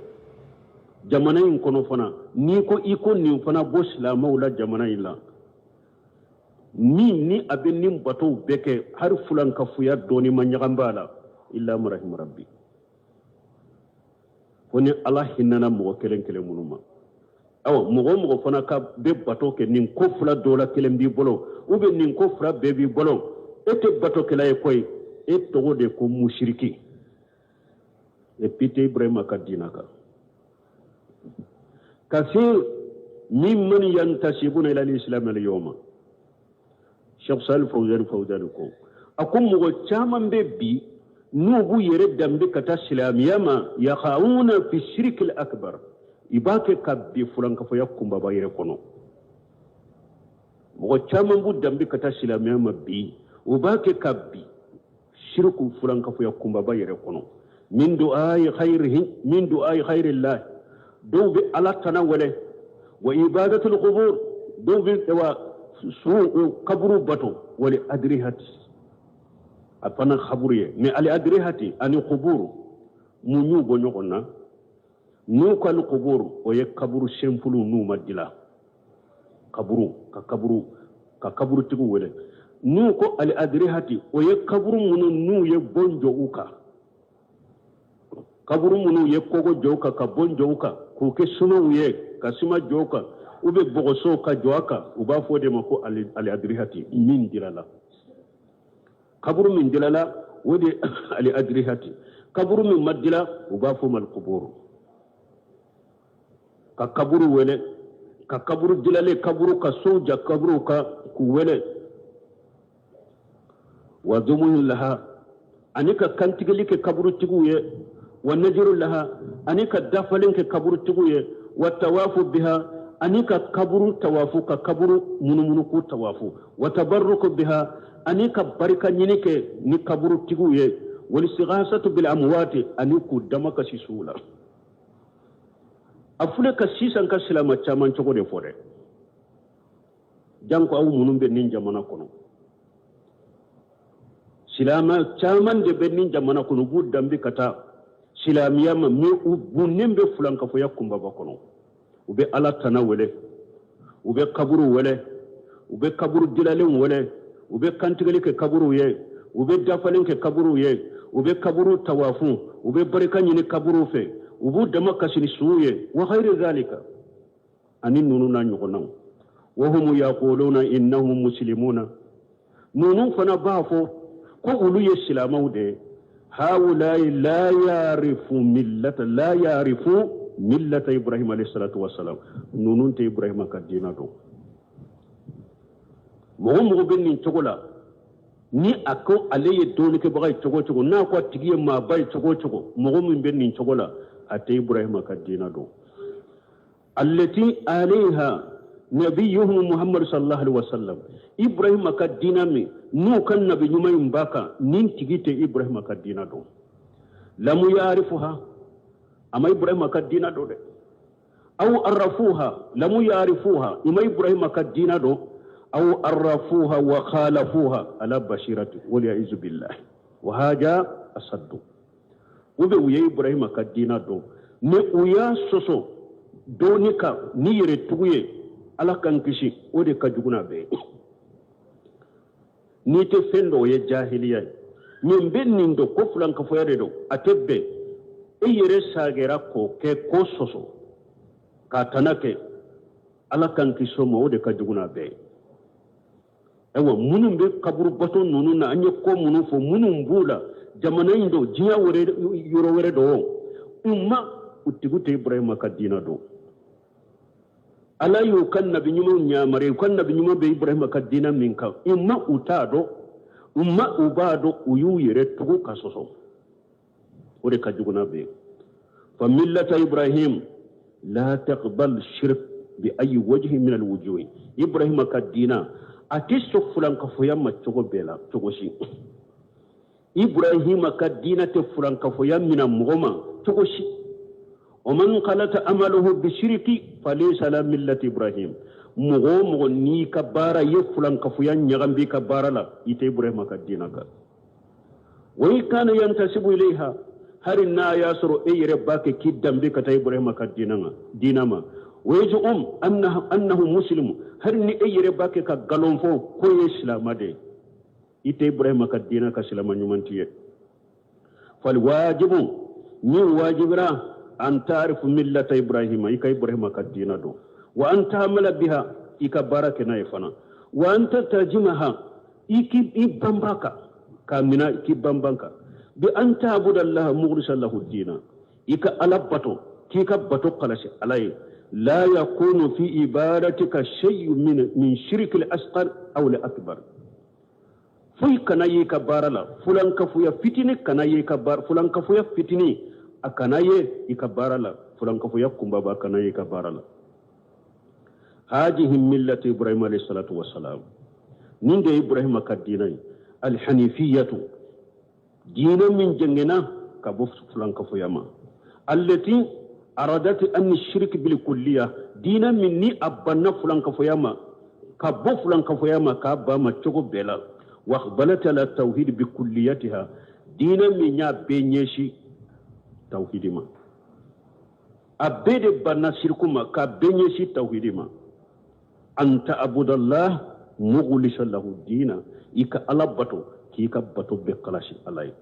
Jamana in kɔnɔ fana, n'i ko i ko nin fana bɔ silamɛw la jamana in la, min ni a bɛ nin batow bɛɛ kɛ, hali fulankafoya dɔɔni ma ɲagami b'a la, illa ma rahima rabbi. Fo ni Ala hinɛna mɔgɔ kelen kelen minnu ma. Awa, mɔgɔ o mɔgɔ fana ka bɛ bato kɛ, nin ko fila dɔ la kelen b'i bolo, ou bien nin ko fila bɛɛ b'i bolo, e tɛ batokɛla ye koyi, e tɔgɔ de ko musiriki. Et puis tɛ Ibrahima ka diinɛ kan. Kasir mimman yantasibuna ila al-islam al-yawma. Cheikh Salih Fawzan Fawzan ko, a ko mɔgɔ caman bɛ bi n'u b'u yɛrɛ danbe ka taa silamɛya ma, yaqauna fi shirk al-akbar. I b'a kɛ ka bi fulankafoya kunbaba yɛrɛ kɔnɔ. Mɔgɔ caman b'u danbe ka taa silamɛya ma bi, u b'a kɛ ka bi shirku fulankafoya kunbaba yɛrɛ kɔnɔ. Min du'ai khairihi, min du'ai khairillah. Dɔw bɛ Ala tana wɛlɛ, wa ibadatul qubur, dɔw bɛ wa su kaburu bato, wali adrihati. A fana kaburu ye, mais ali adrihati ani qubur mun y'u bɔ ɲɔgɔn na? N'u ko ali qubur, o ye kaburu senfulu n'u ma dila. Kaburu, ka kaburu, ka kaburutigiw wele. N'u ko ali adrihati, o ye kaburu minnu n'u ye bon jɔ u kan. Kaburu minnu ye kogo jɔ u kan, ka bon jɔ u kan, k'u kɛ sumaw ye, ka suma jɔ u kan, u bɛ bɔgɔsow ka jɔ a kan, u b'a fɔ o de ma ko ali adrihati, min dilala. Kaburu min dilala, o de ali adrihati. Kaburu min ma dila, u b'a fɔ o ma alikuburu. Ka kaburu wele, ka kaburu dilalen, kaburu ka sow ja kaburu kan k'u wele. Wa dumuni laha, ani ka kantigɛli kɛ kaburutigiw ye. Wa najiru laha, ani ka dafalen kɛ kaburutigiw ye. Wa tawafu biha, Ani ka kaburu tawafu, ka kaburu munumunu ko tawafu. Wa tabarruku biha, ani ka barika ɲini kɛ ni kaburu tigiw ye. Walistighasatu bil amwati, ani k'u dama kasi suw la. A filɛ ka sisan ka silama caman cogo de fɔ dɛ, janko aw minnu bɛ nin jamana kɔnɔ. Silama caman de bɛ nin jamana kɔnɔ, u b'u danbe ka taa silamiya ma, mais u bunnen bɛ fulankafoya kunbaba kɔnɔ. U bɛ Ala tana wele, u bɛ kaburu wele, u bɛ kaburu dilalenw wele, u bɛ kantigɛli kɛ kaburuw ye, u bɛ dafalen kɛ kaburuw ye, u bɛ kaburu tawafu, u bɛ barika ɲini kaburuw fɛ, u b'u dama kasi ni suw ye, wa ghayri zalika, ani ninnu n'a ɲɔgɔnnaw. Wa hum yaquluna innahum muslimuna, ninnu fana b'a fɔ ko olu ye silamɛw de ye. Haulayi la yarifu millata, la yarifu millata Ibrahim alayhi salatu wassalam, ninnu tɛ Ibrahima ka diina dɔn. Mɔgɔ mɔgɔ bɛ nin cogo la, ni a ko ale ye dɔnnikɛbaga ye cogo o cogo, n'a ko a tigi ye maaba ye cogo o cogo, mɔgɔ min bɛ nin cogo la, a tɛ Ibrahima ka diina dɔn. Allati alayha nabiyuhum Muhammad sallallahu alaihi wasallam, Ibrahima ka diina min n'u ka nabi ɲuman in b'a kan, nin tigi tɛ Ibrahima ka diina dɔn. Lamu yarifuha, a ma Ibrahima ka diina dɔn dɛ. Aw arrafuha, lamu yarifuha, i ma Ibrahima ka diina dɔn. Aw arrafuha wa khalafuha ala bashirati wal billah wa haja asaddu. U bɛ u ye Ibrahima ka diina dɔn, mais u y'a sɔsɔ dɔɔni kan ni yɛrɛ tugu ye. Ala k'an kisi, o de ka jugu n'a bɛɛ ye. N'i tɛ fɛn dɔn, o ye jahiliya ye. Min bɛ nin dɔn ko filankafoya de don, a tɛ bɛn e yɛrɛ sagera k'o kɛ, k'o sɔsɔ k'a tana kɛ. Ala k'an kisi o ma, o de ka jugu n'a bɛɛ ye. Ayiwa, minnu bɛ kaburu bato ninnu na, an ye ko minnu fɔ, minnu b'u la jamana in don, diɲɛ wɛrɛ yɔrɔ wɛrɛ don, u ma u tigiw tɛ Ibrahima ka diina dɔn. Ala y'u ka nabi ɲumanw yamaruya, u ka nabi ɲuman bɛ Ibrahima ka diina min kan, u ma u t'a dɔn, u ma u b'a dɔn, u y'u yɛrɛ tugu ka sɔsɔ, o de ka jugu n'a bɛɛ ye. Fa millata Ibrahim la taqbal shirk bi ayi wajhi min alwujuhi, Ibrahima ka diina a tɛ sɔn fulankafoya ma cogo bɛɛ la, cogo si. Ibrahima ka diina tɛ fulankafoya mina mɔgɔ ma cogo si. Wa man khalata amaluhu bishiriki falaysa ala millati Ibrahim, mɔgɔ o mɔgɔ n'i ka baara ye fulankafoya ɲagami ka baara la, i tɛ Ibrahima ka diina kan. Wa in kana yantasibu ilayha, hali n'a y'a sɔrɔ e yɛrɛ b'a kɛ k'i danbe ka taa Ibrahima ka diina ma. Wa yaz'um annahu muslimu, hali ni e yɛrɛ b'a kɛ ka nkalon fɔ k'o ye silamɛ de ye, i tɛ Ibrahima ka diina ka silamɛ ɲuman t'i ye. Fal wajibu, min wajibira, an ta'rifu millata Ibrahima, i ka Ibrahima ka diina dɔn. Wa an ta'amala biha, i ka baara kɛ n'a ye fana. Wa an tatajimaha, i k'i banba kan k'a mina, i k'i banban kan. Bi an ta'buda Allaha mukhlisan lahu diina, i ka Ala bato, k'i ka bato kalasi Ala ye. La yakunu fi ibadatika shay'un min shirkil asghar aw al akbar, foyi kana ye i ka baara la fulankafoya fitini, kana ye i ka baara fulankafoya fitini, a kana ye i ka baara la fulankafoya kunbaba, kana ye i ka baara la. Hadihi millatu Ibrahim alayhi salatu wassalam, nin de ye Ibrahima ka diina ye, alhanifiyatu, diina min jɛngɛnna ka bɔ fulankafoya ma, allati aradat an shirk bil kulliya, diina min ni a banna fulankafoya ma, ka bɔ fulankafoya ma, k'a ba ma cogo bɛɛ la. Wa aqbalat ala tawhid bi kulliyatiha, diina min y'a bɛɛ ɲɛsin tawhidi ma, a bɛɛ de banna siriku ma, k'a bɛɛ ɲɛsin tawhidi ma. An ta'budallah mukhlisan lahu diina, i ka Ala bato, k'i ka bato bɛɛ kalasi Ala ye.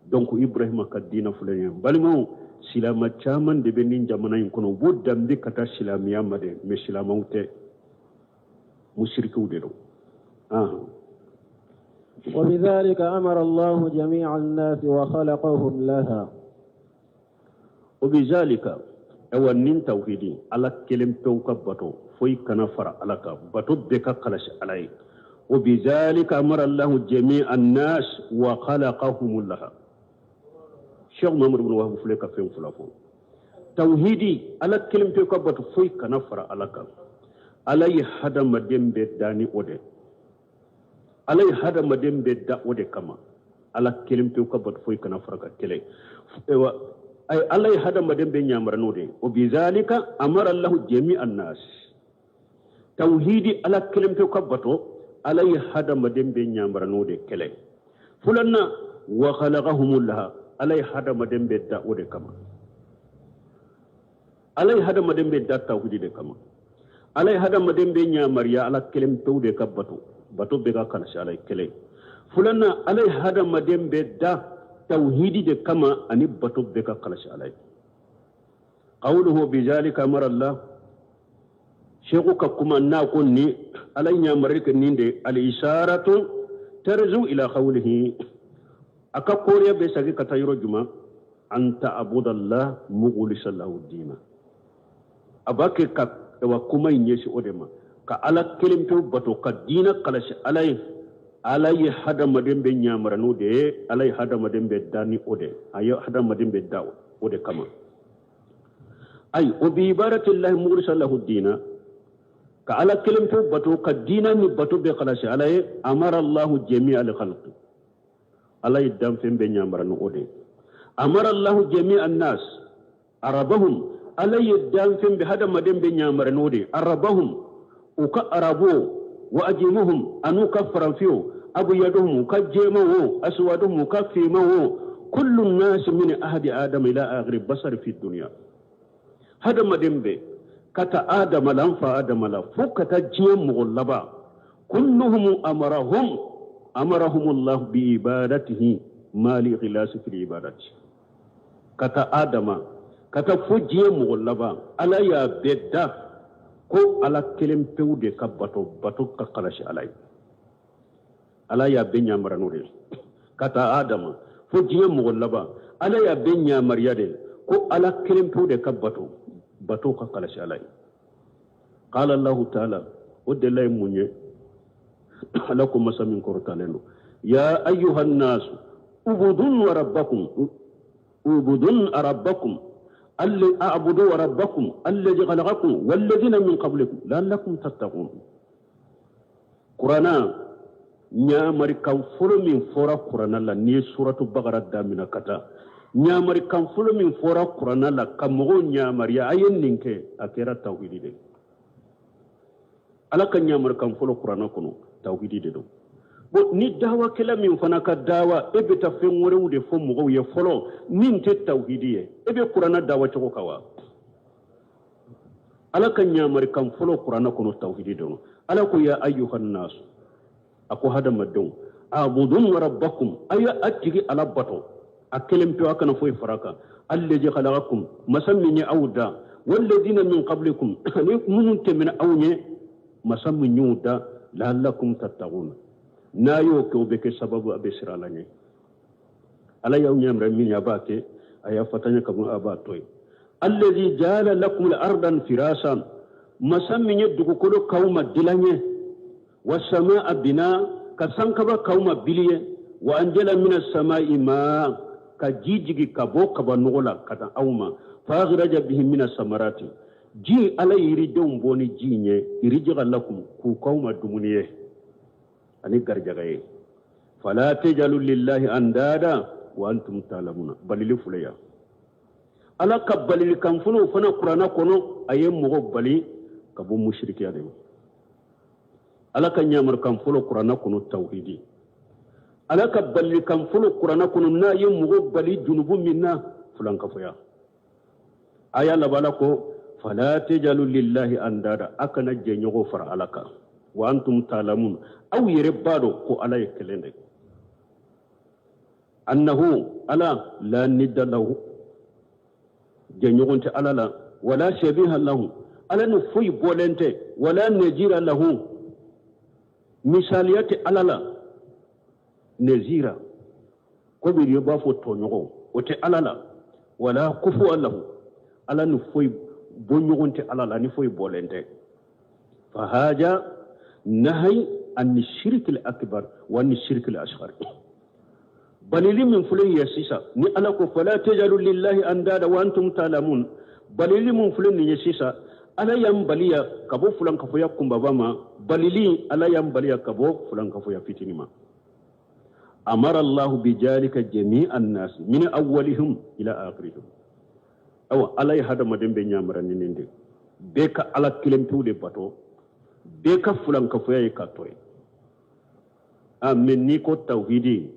Donc Ibrahima ka diina filɛ nin ye. Balimaw, silama caman de bɛ nin jamana in kɔnɔ, u b'u danbe ka taa silamɛya ma dɛ, mais silamaw tɛ, musirikiw de don. وبذلك أمر الله جميع الناس وخلقهم لها. وبذلك أو نين توحيدي على كلم توكا باتو فوي كان فرع على باتو بك قلش علي. وبذلك أمر الله جميع الناس وخلقهم لها. شيخ محمد بن وهب فلك فين فلافو. Tawhidi, Ala kelen pe ka bato, foyi kana fara Ala kan. Ala ye hadamaden bɛɛ da ni o de. Ala ye hadamaden bɛɛ da o de kama. Ala kelen pe ka bato, foyi kana fara ka kelen. Ewa, ay Ala ye hadamaden bɛɛ ɲamara n'o de ye. O bizalika amara Allahu jami'an nas. Tawhidi, Ala kelen pe ka bato, Ala ye hadamaden bɛɛ ɲamara n'o de kelen. Fulanna, wa khalaqahum laha, Ala ye hadamaden bɛɛ da o de kama. Ala ye hadamaden bɛɛ da tawhidi de kama. Ala ye hadamaden bɛɛ ɲamariya Ala kelen pewu de ka bato, bato bɛɛ ka kalasi Ala ye kelen. Fulanna, Ala ye hadamaden bɛɛ da tawhidi de kama ani bato bɛɛ ka kalasi Ala ye. Qawluhu bizalika amara Allah, Sheku ka kuma n'a ko ni Ala ɲamari kɛ nin de, al isharatu tarzu ila qawlihi, a ka koriya bɛ sagi ka taa yɔrɔ juma? An ta'budallah mukhlisan lahu dina. A b'a kɛ ka wa kuma in ɲɛsin o de ma, ka Ala kelen pewu bato, ka diina kalasi Ala ye. Ala ye hadamaden bɛ ɲamara n'o de ye. Ala ye hadamaden bɛ da ni o de, a ye hadamaden bɛ da o de kama. Ayi, o bi ibadatillahi mukhlisan lahu dina, ka Ala kelen pewu bato, ka diina ni bato bɛɛ kalasi Ala ye. Amara Allahu jami'a al khalqi, Ala ye danfɛn bɛɛ ɲamara ni o de ye. Amara Allahu jami'a nas arabahum, Ala ye danfɛn bɛɛ, hadamaden bɛɛ ɲamara n'o de ye. Arabahum, u ka arabo, wa ajimuhum, an'u ka faranfiw, abuyaduhum, u ka jɛman wo, aswaduhum, u ka finman wo, kullu nasi min ahadi adama ila akhiri basari fi dunya. Hadamaden bɛɛ ka ta Adama la, an fa Adama la, fo ka taa diɲɛ mɔgɔ laban, kulluhum amarahum Allah bi ibadatihi mali ikhlasi fil ibadati. Ka ta Adama ka taa fo diɲɛ mɔgɔ laban, Ala y'a bɛɛ da ko Ala kelen pewu de ka bato, bato ka kalasi Ala ye. Ala y'a bɛɛ ɲamara n'o de ye. Ka taa Adama fo diɲɛ mɔgɔ laban, Ala y'a bɛɛ ɲamariya de ko Ala kelen pewu de ka bato, bato ka kalasi Ala ye. Qala Allahu taala, o delila ye mun ye? Ala ko, masa min kɔrɔtalen don, ya ayyuhan nasu ubudun rabbakum, ubudun rabbakum a'budu rabbakum alladhi khalaqakum walladhina min qablikum la'allakum tattaqun. Kurana ɲamarikan fɔlɔ min fɔra Kurana la, n'i ye suratu Bagara damina ka taa, ɲamarikan fɔlɔ min fɔra Kurana la ka mɔgɔw ɲamariya a ye nin kɛ, a kɛra tawhidi de. Ala ka ɲamarikan fɔlɔ Kurana kɔnɔ, tawhidi de don. Bon, ni dawakɛla min fana ka dawa, e bɛ taa fɛn wɛrɛw de fɔ mɔgɔw ye fɔlɔ min tɛ tawhidi ye, e bɛ Kurana dawa cogo kan wa? Ala ka ɲamarikan fɔlɔ Kurana kɔnɔ, tawhidi de don. Ala ko ya ayyuhan nasu, a ko hadamadenw, abudun rabbakum, a ye a tigi Ala bato a kelen pewu, a kana foyi fara kan. Alladhi khalaqakum, masa min ye aw da, walladhina min qablikum, ani minnu tɛmɛna aw ɲɛ, masa min y'u da, la'allakum tattaqun. N'a y'o kɛ, o bɛ kɛ sababu a bɛ siran Ala ɲɛ. Ala y'aw ɲɛmɛrɛ min ye, a b'a kɛ, a y'a fatanya ka bɔ, a b'a to yen. Alladhi ja'ala lakum al-ardan firasan, masa min ye dugukolo k'aw ma dilan ye, wa samaa bina, ka sankaba k'aw ma bili ye, wa anjala mina samai ma, ka ji jigi ka bɔ kaba nɔgɔ la ka na aw ma, fa akhraja bihi mina samarati, ji Ala ye yiridenw bɔ ni ji in ye, rizqan lakum, k'u k'aw ma dumuni ye ani garijɛgɛ ye. Fala tajalu lillahi andada wa antum ta'lamuna. Balili filɛ yan. Ala ka balilikan fɔlɔ fana Kuranna kɔnɔ, a ye mɔgɔ bali ka bɔ musirikiya de ma. Ala ka ɲamarikan fɔlɔ Kuranna kɔnɔ, tawhidi. Ala ka balilikan fɔlɔ Kuranna kɔnɔ n'a ye mɔgɔ bali junubu min na, fulankafoya. Aya laban ko fala tajalu lillahi andada, a kana jɛɲɔgɔn fara Ala kan, wa antum ta'lamun, aw yɛrɛ b'a dɔn ko Ala ye kelen de. Annahu ala la nidda lahu, jɛɲɔgɔn tɛ Ala la, wala shabiha lahu, Ala ni foyi bɔlen tɛ, wala nazira lahu, misaliya tɛ Ala la. Nazira, komi i b'a fɔ tɔɲɔgɔn, o tɛ Ala la. Wala kufuwa lahu, Ala ni foyi bɔɲɔgɔn tɛ Ala la, ni foyi bɔlen tɛ. Fahaja nahay an shirki akbar wa an shirki asghar. Balili min filɛ ye sisan ni Ala ko fala tajalu lillahi andada wa antum ta'lamun. Balili mun filɛ nin ye sisan, Ala y'an baliya ka bɔ fulankafoya kunbaba ma, balili Ala y'an baliya ka bɔ fulankafoya fitini ma. Amara Allahu bijalika jami'an nas min awwalihim ila akhirihim. Awa, Ala ye hadamaden bɛɛ ɲamara ni nin de, bɛɛ ka Ala kelen pewu de bato, bɛɛ ka fulankafoya ye ka to ye. A mɛ n'i ko tawhidi,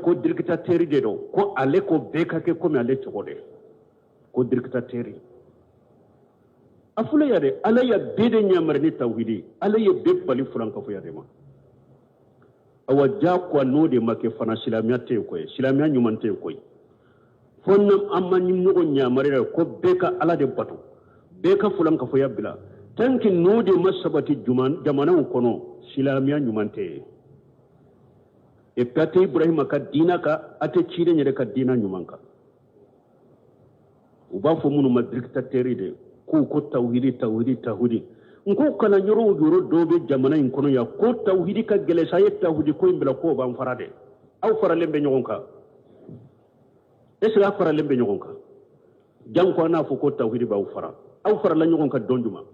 ko dirikitatɛri de don, ko ale ko bɛɛ ka kɛ komi ale cogo de, ko dirikitatɛri. A filɛ ya dɛ, Ala ya bɛɛ de ɲamari ni tawhidi, Ala ye bɛɛ bali fulankafoya de ma. Awa, jagoya n'o de ma kɛ fana, silamɛya tɛ yen koyi, silamɛya ɲuman tɛ yen koyi, fo ni an ma ɲɔgɔn ɲamari yɛrɛ ko bɛɛ ka Ala de bato, bɛɛ ka fulankafoya bila. Tant que n'o de ma sabati jamanaw kɔnɔ, silamɛya ɲuman tɛ yen. Et puis a tɛ Ibrahima ka diina kan, a tɛ ciden yɛrɛ ka diina ɲuman kan. U b'a fɔ minnu ma dictateur de, k'u ko tawhidi, tawhidi, tawhidi. N ko kana yɔrɔ o yɔrɔ dɔw bɛ jamana in kɔnɔ yan ko tawhidi ka gɛlɛn sa, a ye tawhidi ko in bila, k'o b'an fara dɛ. Aw faralen bɛ ɲɔgɔn kan? Est ce que aw faralen bɛ ɲɔgɔn kan? Janko an n'a fɔ ko tawhidi b'aw fara. Aw farala ɲɔgɔn kan don jumɛn?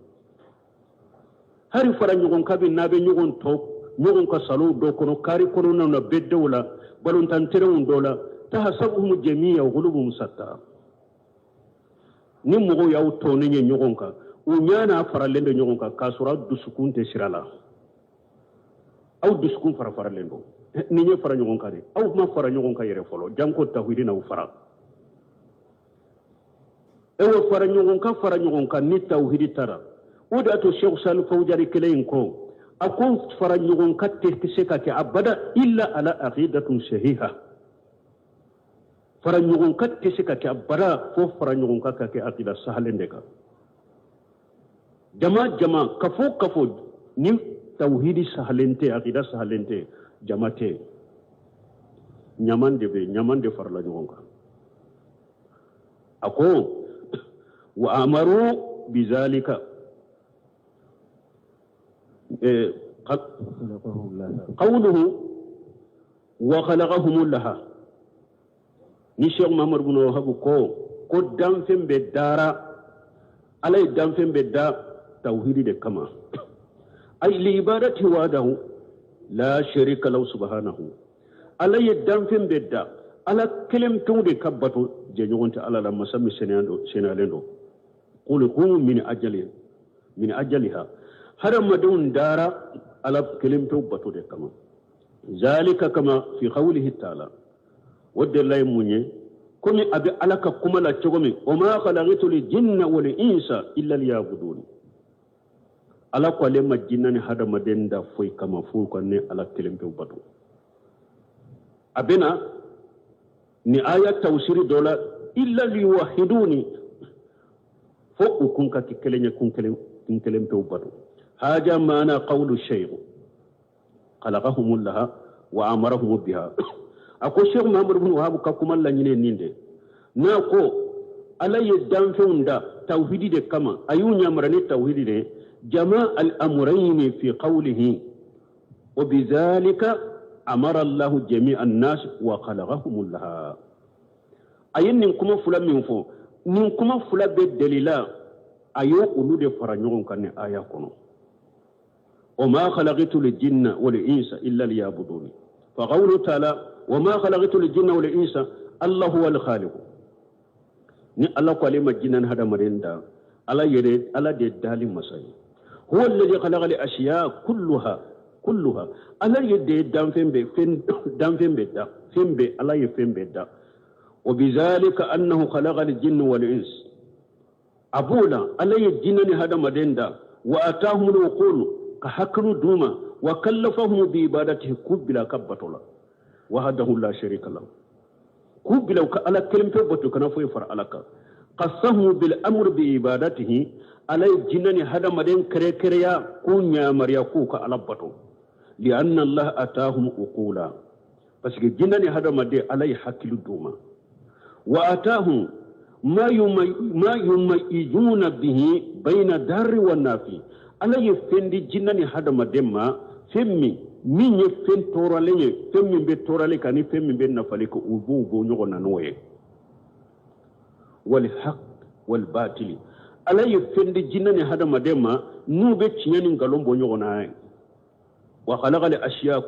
Hari fara ɲɔgɔn kan bɛ n'a bɛ ɲɔgɔn tɔ ɲɔgɔn ka salow dɔ kɔnɔ, kari kɔnɔnaw na, bɛdenw la, balontan terɛnw dɔ la. Tahasabuhum jami'a wa qulubuhum shatta. Ni mɔgɔw y'aw tɔnnen ye ɲɔgɔn kan, u ɲɛ n'a faralen don ɲɔgɔn kan, k'a sɔrɔ aw dusukun tɛ sira la, aw dusukun fara faralen don. Ni ɲɛ fara ɲɔgɔn kan dɛ, aw ma fara ɲɔgɔn kan yɛrɛ fɔlɔ, janko tawhidi n'aw fara. Ewa, fara ɲɔgɔn kan, fara ɲɔgɔn kan ni tawhidi taara. O de y'a to Sheikh Salih Fawjari kelen in ko, a ko fara ɲɔgɔn kan tɛ se ka kɛ abada illa ala aqidatun sahiha. Fara ɲɔgɔn kan tɛ se ka kɛ abada fo fara ɲɔgɔn kan ka kɛ aqida sahalen de kan. Jama jama, kafo kafo, ni tawhidi sahalen tɛ, aqida sahalen tɛ, jama tɛ, ɲaman de bɛ, ɲaman de farala ɲɔgɔn kan. A ko wa amaru bizalika qawluhu wa khalaqahum laha. Ni Sheikh Muhammad bin Wahab ko danfɛn bɛ dara, Ala ye danfɛn bɛ da tawhidi de kama, ay li ibadati wahdahu la sharika lahu subhanahu. Ala ye danfɛn bɛ da Ala kelen pewu de ka bato, jɛɲɔgɔn tɛ Ala la, masa min seniyalen don. Khuliqu min ajali min ajaliha. Hadamadenw dara Ala kelen pewu bato de kama. Zalika kama fi qawlihi ta'ala. O delila ye mun ye? Komi a bɛ Ala ka kuma la cogo min: wa ma khalaqtu l jinna wal insa illa liyabudun. Ala ko ale ma jinna ni hadamaden da foyi kama fo ka ne Ala kelen pewu bato. A bɛna ni aya tawsiri dɔ la: illa liyuwahiduni, fo u kun ka kɛ kelen ye, kun kelen, kun kelen pewu bato. Haja maana qawlu shaykh khalaqahum laha wa amarahum biha. A ko Sheikh Muhammad bin Wahab ka kuma laɲini nin de n'a ko Ala ye danfɛnw da tawhidi de kama, a y'u ɲamara ni tawhidi de. Jama al amrayni fi qawlihi wa bizalika amara Allahu jami'a an-nas wa khalaqahum laha. A ye nin kuma fila min fɔ, nin kuma fila bɛ dalila, a y'o olu de fara ɲɔgɔn kan ni aya kɔnɔ: wa ma khalaqtu al-jinna wal insa illa liya'budun. Fa qawluhu ta'ala wa ma khalaqtu al-jinna wal insa, Allahu wal khaliq. Ni Ala ko ale ma jinɛ ni hadamaden da, Ala yɛrɛ, Ala de dali masa ye. Huwa alladhi khalaqa al-ashya kulluha kulluha. Ala ye de danfɛn bɛɛ, fɛn danfɛn bɛɛ da, fɛn bɛɛ, Ala ye fɛn bɛɛ da. Wa bizalika annahu khalaqa al-jinna wal ins. A b'o la, Ala ye jinɛ ni hadamaden da. Wa atahum al-uqul, ka hakili d'u ma. Wa kallafahum bi ibadatihi, k'u bila ka bato la. Wahdahu la sharika lahu, k'u bila u ka Ala kelen pe bato, kana foyi fara Ala kan. Qassahum bil amri bi ibadatihi. Ala ye jinɛ ni hadamaden kɛrɛkɛrɛya k'u ɲamariya k'u ka Ala bato. Lianna Allah atahum uqula, parce que jinɛ ni hadamaden, Ala ye hakili d'u ma. Wa atahum ma yumayyizuna bihi bayna darri wa nafi. Ala ye fɛn di jinɛ ni hadamaden ma, fɛn min ye fɛn tɔɔrɔlen ye, fɛn min bɛ tɔɔrɔli kan ni fɛn min bɛ nafali kan, u b'u bɔ ɲɔgɔn na n'o ye. Wal haq wal batili. Ala ye fɛn di jinɛ ni hadamaden ma n'u bɛ tiɲɛ ni nkalon bɔ ɲɔgɔn na ye. Wa khalaqa al ashiya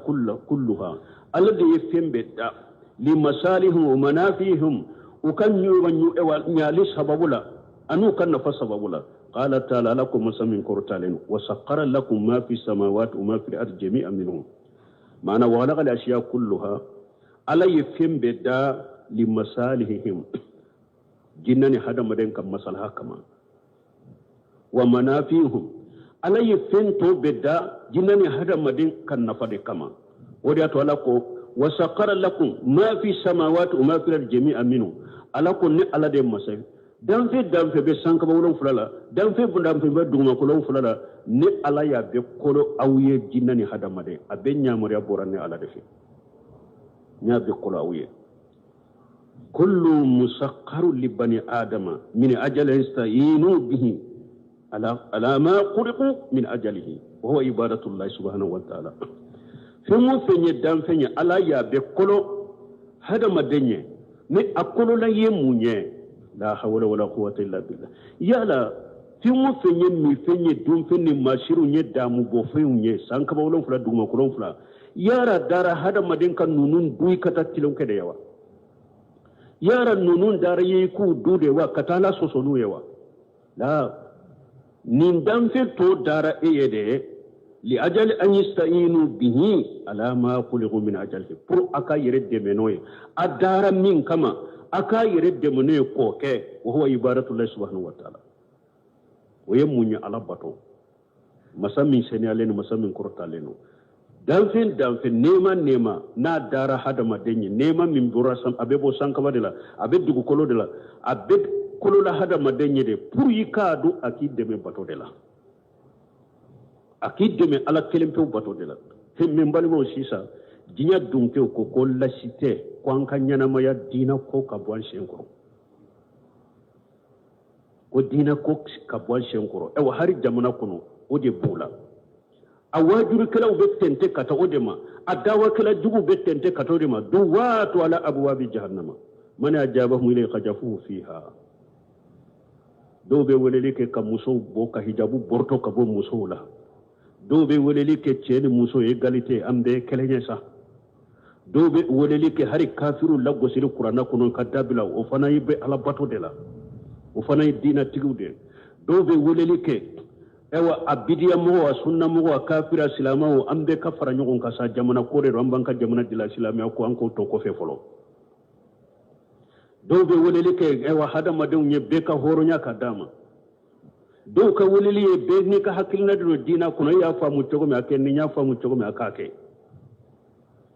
kulluha. Ala de ye fɛn bɛɛ da li masalihim wa manafihim, u ka ɲali sababu la an'u ka nafa sababu la. Qala ta'ala, ala ko masa min kɔrɔtalen, wa saqqara lakum ma fi samawati wa ma fi al-ardi jami'an minhu. Maana wa khalaqa al ashiya kulluha, ala ye fɛn bɛɛ da li masalihim, jinɛ ni hadamaden ka masalaha kama. Wa manafihum, ala ye fɛn tɔ bɛɛ da jinɛ ni hadamaden ka nafa de kama. O de y'a to ala ko wa saqqara lakum ma fi samawati wa ma fi al-ardi jami'an minhu. Ala ko ne ala de ye masa ye, danfɛn danfɛn bɛ sankaba wolonfila la, danfɛn danfɛn bɛ dugumakolo wolonfila la, ne ala y'a bɛɛ kolo aw ye jinɛ ni hadamaden. A bɛɛ ɲamaruya bɔra ne ala de fɛ, n y'a bɛɛ kolo aw ye. Kullu musaqqaru li bani adama min ajali yasta'inu bihi ala ma khuliqu min ajalihi wa huwa ibadatullahi subhanahu wa ta'ala. Fɛn o fɛn ye danfɛn ye, ala y'a bɛɛ kolo hadamaden ye, ni a kolola ye mun ye? La hawla wala quwwata illa billah. Yala fɛn o fɛn ye minfɛn ye, dunfɛn ni masiriw ye, damubɔfɛnw ye, sankaba wolonfila dugumakolo wolonfila, yara dara hadamaden ka ninnu dun i ka taa tilenkɛ de ye wa? Yara ninnu dara ye k'u du de wa ka taa ala sɔsɔ n'u ye wa? La, nin danfɛn tɔ dara e ye de li ajali an yasta'inu bihi ala ma khuliqu min ajalihi, pour a ka yɛrɛ dɛmɛ n'o ye. A dara min kama a k'a yɛrɛ dɛmɛ n'o ye k'o kɛ, wa huwa ibadatullahi subhanahu wa ta'ala. O ye mun ye? Ala bato, masa min seniyalen don, masa min kɔrɔtalen don. Danfɛn danfɛn, nɛɛma nɛɛma n'a dara hadamaden ye, nɛɛma min bɔra san, a bɛ bɔ sankaba de la, a bɛ dugukolo de la, a bɛ kolola hadamaden ye de pour i k'a dɔn a k'i dɛmɛ bato de la, a k'i dɛmɛ ala kelen pewu bato de la. Fɛn min balimaw, sisan diɲɛ dunkew ko ko lasi tɛ, ko an ka ɲɛnamaya diinɛ ko ka bɔ an sen kɔrɔ, ko diinɛ ko ka bɔ an sen kɔrɔ. Ayiwa, hali jamana kɔnɔ o de b'o la. A waajurukɛlaw bɛ tɛntɛ ka taa o de ma, a dawakɛla juguw bɛ tɛntɛ ka taa o de ma. Duwaatu ala abwabi jahannama man ajabahum ilayhi qajafuhu fiha. Dɔw bɛ weleli kɛ ka musow bɔ, ka hijabu bɔrɔtɔ ka bɔ musow la. Dɔw bɛ weleli kɛ cɛ ni muso égalité, an bɛɛ kelen ye sa. Dɔw bɛ weleli kɛ hali kafiriw lagosili kuranna kɔnɔ ka dabila, o fana ye bɛ ala bato de la, o fana ye diinɛtigiw de ye. Dɔw bɛ weleli kɛ ayiwa a bidiya mɔgɔw, a sunna mɔgɔw, a kafiri, a silamɛw, an bɛɛ ka fara ɲɔgɔn kan sa, jamana ko de don, an b'an ka jamana dilan silamɛya ko, an k'o to kɔfɛ fɔlɔ. Dɔw bɛ weleli kɛ ayiwa hadamadenw ye bɛɛ ka hɔrɔnya ka d'a ma. Dɔw ka weleli ye bɛɛ n'i ka hakilina de don diinɛ kɔnɔ, i y'a faamu cogo min a kɛ, ni n y'a faamu cogo min a k'a kɛ.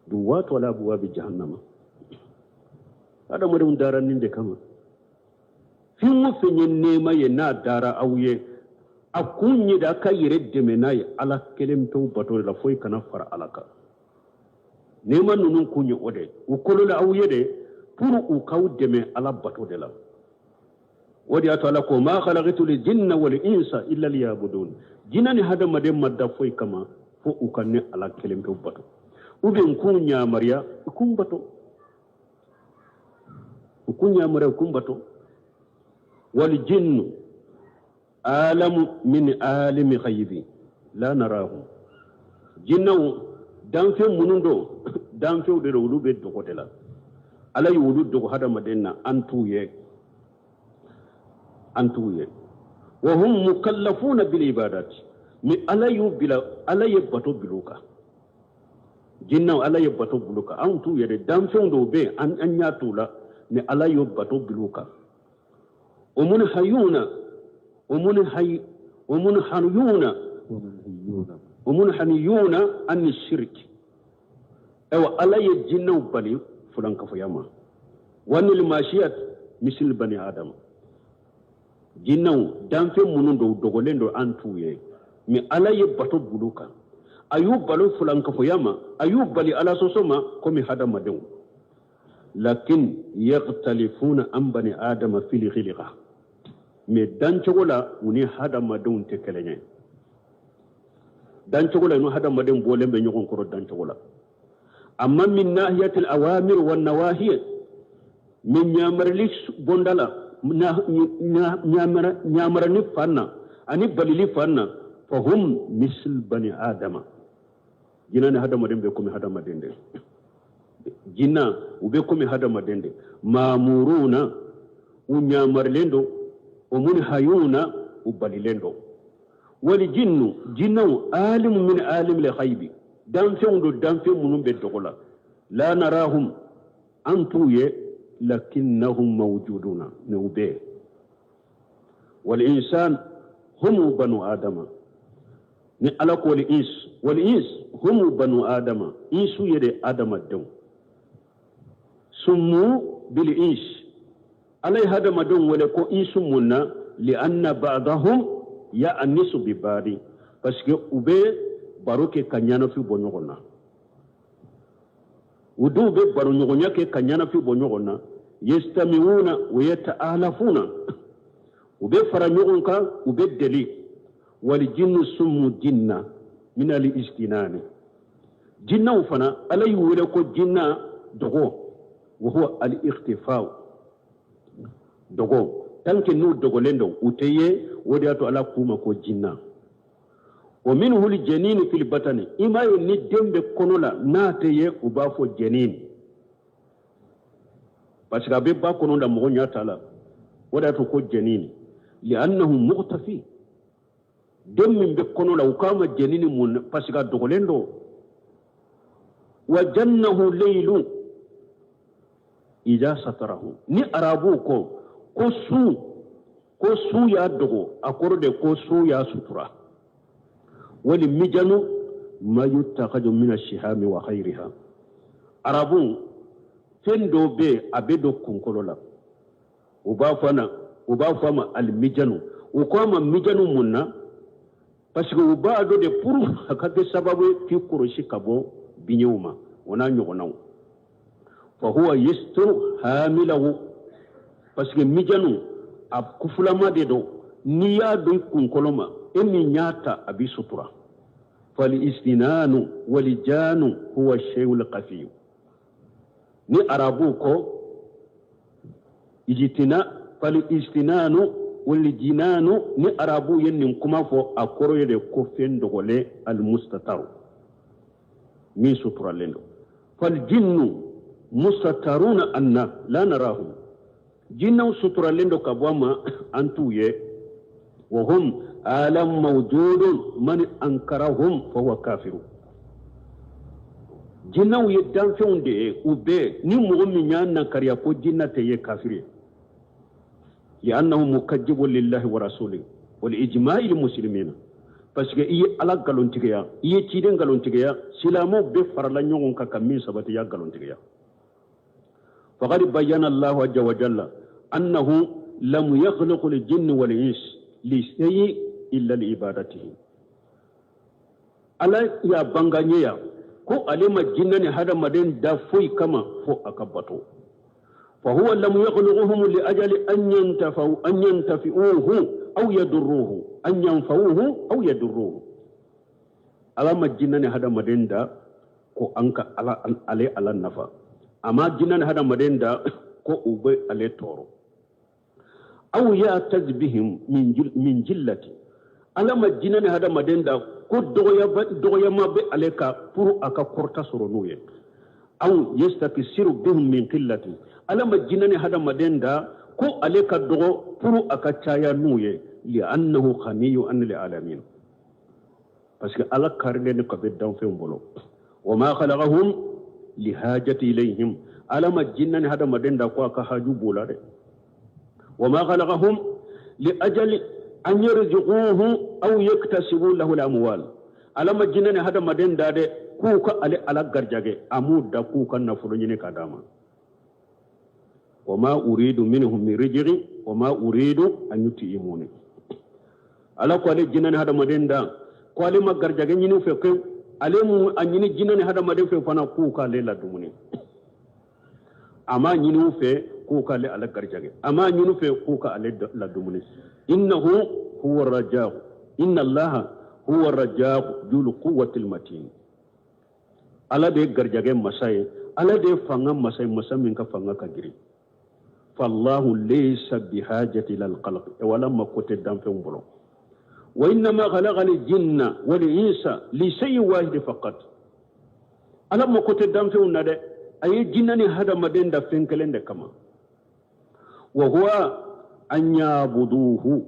Duwaatu ala abwabi jahannama. Hadamadenw dara nin de kama. Fɛn o fɛn ye nɛɛma ye n'a dara aw ye, a kun ye de a ka yɛrɛ dɛmɛ n'a ye ala kelen pewu bato de la, foyi kana fara ala kan. Nɛɛma ninnu kun ye o de ye, u kolola aw ye de pour u k'aw dɛmɛ ala bato de la. O de y'a to ala ko ma khalaqtu l jinna wal insa illa liyabudun. Jinɛ ni hadamaden ma da foyi kama fo u ka ne ala kelen pewu bato, ou bien k'u ɲamariya u k'u bato, u k'u ɲamariya u k'u bato. Wal jinnu alamu min alimi ghaibi la narahu. Jinɛw danfɛn minnu don, danfɛnw de don, olu bɛ dogo de la. Ala ye olu dogo hadamaden na, an t'u ye, an t'u ye. Wa hum mukallafuna bil ibadati, mais ala y'u bila, ala ye bato bila u kan. Jinɛw ala ye bato bila u kan, anw t'u ye dɛ, danfɛnw dɔw bɛ yen an ɲɛ t'u la, mais ala y'o bato bila u kan. O mun hayuna, o mun hay, o mun haniyuna, o mun haniyuna an shirk. Ayiwa, ala ye jinɛw bali fulankafoya ma. Wa nil mashiyat misil bani adama. Jinɛw danfɛn minnu don, dogolen don, an t'u ye, mais ala ye bato bila u kan. A y'u bali fulankafoya ma, a y'u bali ala sɔsɔ ma komi hadamadenw. Lakin yakhtalifuna an bani adama fil khilqa, mais dancogo la u ni hadamadenw tɛ kelen ye. Dancogo la u ni hadamadenw bɔlen bɛ ɲɔgɔn kɔrɔ dancogo la. Amma min nahiyatil awamir wan nawahi, min ɲamarili bonda la ɲamarani fan na ani balili fan na fahum misl bani adama jinna ni hadamaden bɛ komi hadamaden de jinna u bɛ komi hadamaden de mamuruna u ɲamarilen don wa munhayuna u balilen don wali jinnu jinnaw alimu min alim le ghaibi danfɛnw don danfɛn minnu bɛ dogo la la narahum an t'u ye lakinnahum mawjuduna ne u bɛ wal insan humu banu adama ni ala ko wal ins wal ins humu banu adama insu ye de adamadenw summu bil ins ala ye hadamadenw wele ko insu mun na lianna ba'dahum ya'nisu bi ba'di parce que u bɛ baro kɛ ka ɲɛnafin bɔ ɲɔgɔn na u dɔw bɛ baroɲɔgɔnya kɛ ka ɲɛnafin bɔ ɲɔgɔn na yastami'una wa yata'alafuna u bɛ fara ɲɔgɔn kan u bɛ deli wal jinnu summu jinna min al istinani jinnaw fana ala y'u wele ko jinna dogo wa huwa al ikhtifa'u dogo tant que n'u dogolen don u tɛ ye o de y'a to ala k'u ma ko jinna wa minhu l janinu fil batani i m'a ye ni den bɛ kɔnɔ la n'a tɛ ye u b'a fɔ janin parce que a bɛ ba kɔnɔ la mɔgɔ ɲɛ t'a la o de y'a to ko janin li'annahu mukhtafi den min bɛ kɔnɔ la u k'a ma janini mun na parce que a dogolen don wa jannahu leylu ida satarahu ni arabuw ko ko su y'a dogo a kɔrɔ de ko su y'a sutura wali mijanu ma yutakaju min ashihami wa khayriha arabu fɛn dɔ bɛ yen a bɛ don kunkolo la u b'a fɔ a ma alimijanu u ko a ma mijanu mun na parce que u b'a dɔn de pour a ka kɛ sababu ye k'i kɔlɔsi ka bɔ biɲɛw ma o n'a ɲɔgɔnnaw fa huwa yasturu hamilahu parce que mijanu a kufulama de don n'i y'a don i kunkolo ma e min y'a ta a b'i sutura fal istinanu walijanu huwa shay'ul qafiyu ni arabu ko ijtina fal istinanu walijinanu ni arabu ye nin kuma fɔ a kɔrɔ ye de ko fɛn dogolen almustataru min suturalen don fal jinnu mustataruna anna la narahum jinnaw suturalen don ka bɔ a ma an t'u ye wa hum alam mawjudun man ankarahum fa huwa kafiru jinnaw ye danfɛnw de ye u bɛɛ ni mɔgɔ min y'a nakariya ko jinna tɛ ye kafiri ye li'annahu mukajjibu lillahi wa rasulihi wal ijma'i lil muslimina parce que i ye ala nkalontigiya i ye ciden nkalontigiya silamɛw bɛɛ farala ɲɔgɔn kan ka min sabati i y'a nkalontigiya faqad bayyana allahu azza wa jalla annahu lam yakhluq al jinni wal ins li shay'in illa li ibadatihi ala y'a banganye ya ko ale ma jinna ni hadamaden da foyi kama fo a ka bato fa huwa lam yakhluquhum li ajali an yantafa'u an yantafi'uhu aw yadurruhu an yanfa'uhu aw yadurruhu ala ma jinna ni hadamaden da ko an ka ala ale ala nafa a ma jinna ni hadamaden da ko u bɛ ale tɔɔrɔ aw ya'taz bihim min jillati ala ma jinna ni hadamaden da ko dɔgɔyama bɛ ale ka pour a ka kɔrɔta sɔrɔ n'u ye aw yastakisiru bihim min qillati ala ma jinna ni hadamaden da ko ale ka dɔgɔ pour a ka caya n'u ye li'annahu ghaniyun anil alamin parce que ala karilen don ka bɛ danfɛnw bolo wa ma khalaqahum li hajati ilayhim ala ma jinna ni hadamaden da ko a ka haju b'o la dɛ wa ma khalaqahum li ajali an yarzuquhu aw yaktasibu lahu al-amwal ala ma jinna ni hadamaden da dɛ k'u ka ale ala garijɛgɛ a m'u da k'u ka nafolo ɲini ka d'a ma wa ma uridu minhum min rizqin wa ma uridu an yut'imuni ala ko ale jinna ni hadamaden da ko ale ma garijɛgɛ ɲini u fɛ ko ale mu a ɲini jinna ni hadamaden fɛ fana k'u k'ale ladumuni a m'a ɲini u fɛ k'u k'ale ala garijɛgɛ a m'a ɲini u fɛ k'u k'ale ladumuni innahu huwa rajaq inna allaha huwa rajaq dul quwwatil matin ala de ye garijɛgɛ masa ye ala de ye fanga masa ye masa min ka fanga ka girin. Fallahu laysa bihajati ila alkhalq, e ala mako tɛ danfɛnw bolo. Wa innama khalaqa aljinna wal insa li shay'in wahid faqat. Ala mako tɛ danfɛnw na dɛ, a ye jinɛ ni hadamaden da fɛn kelen de kama. Wa huwa an yabuduhu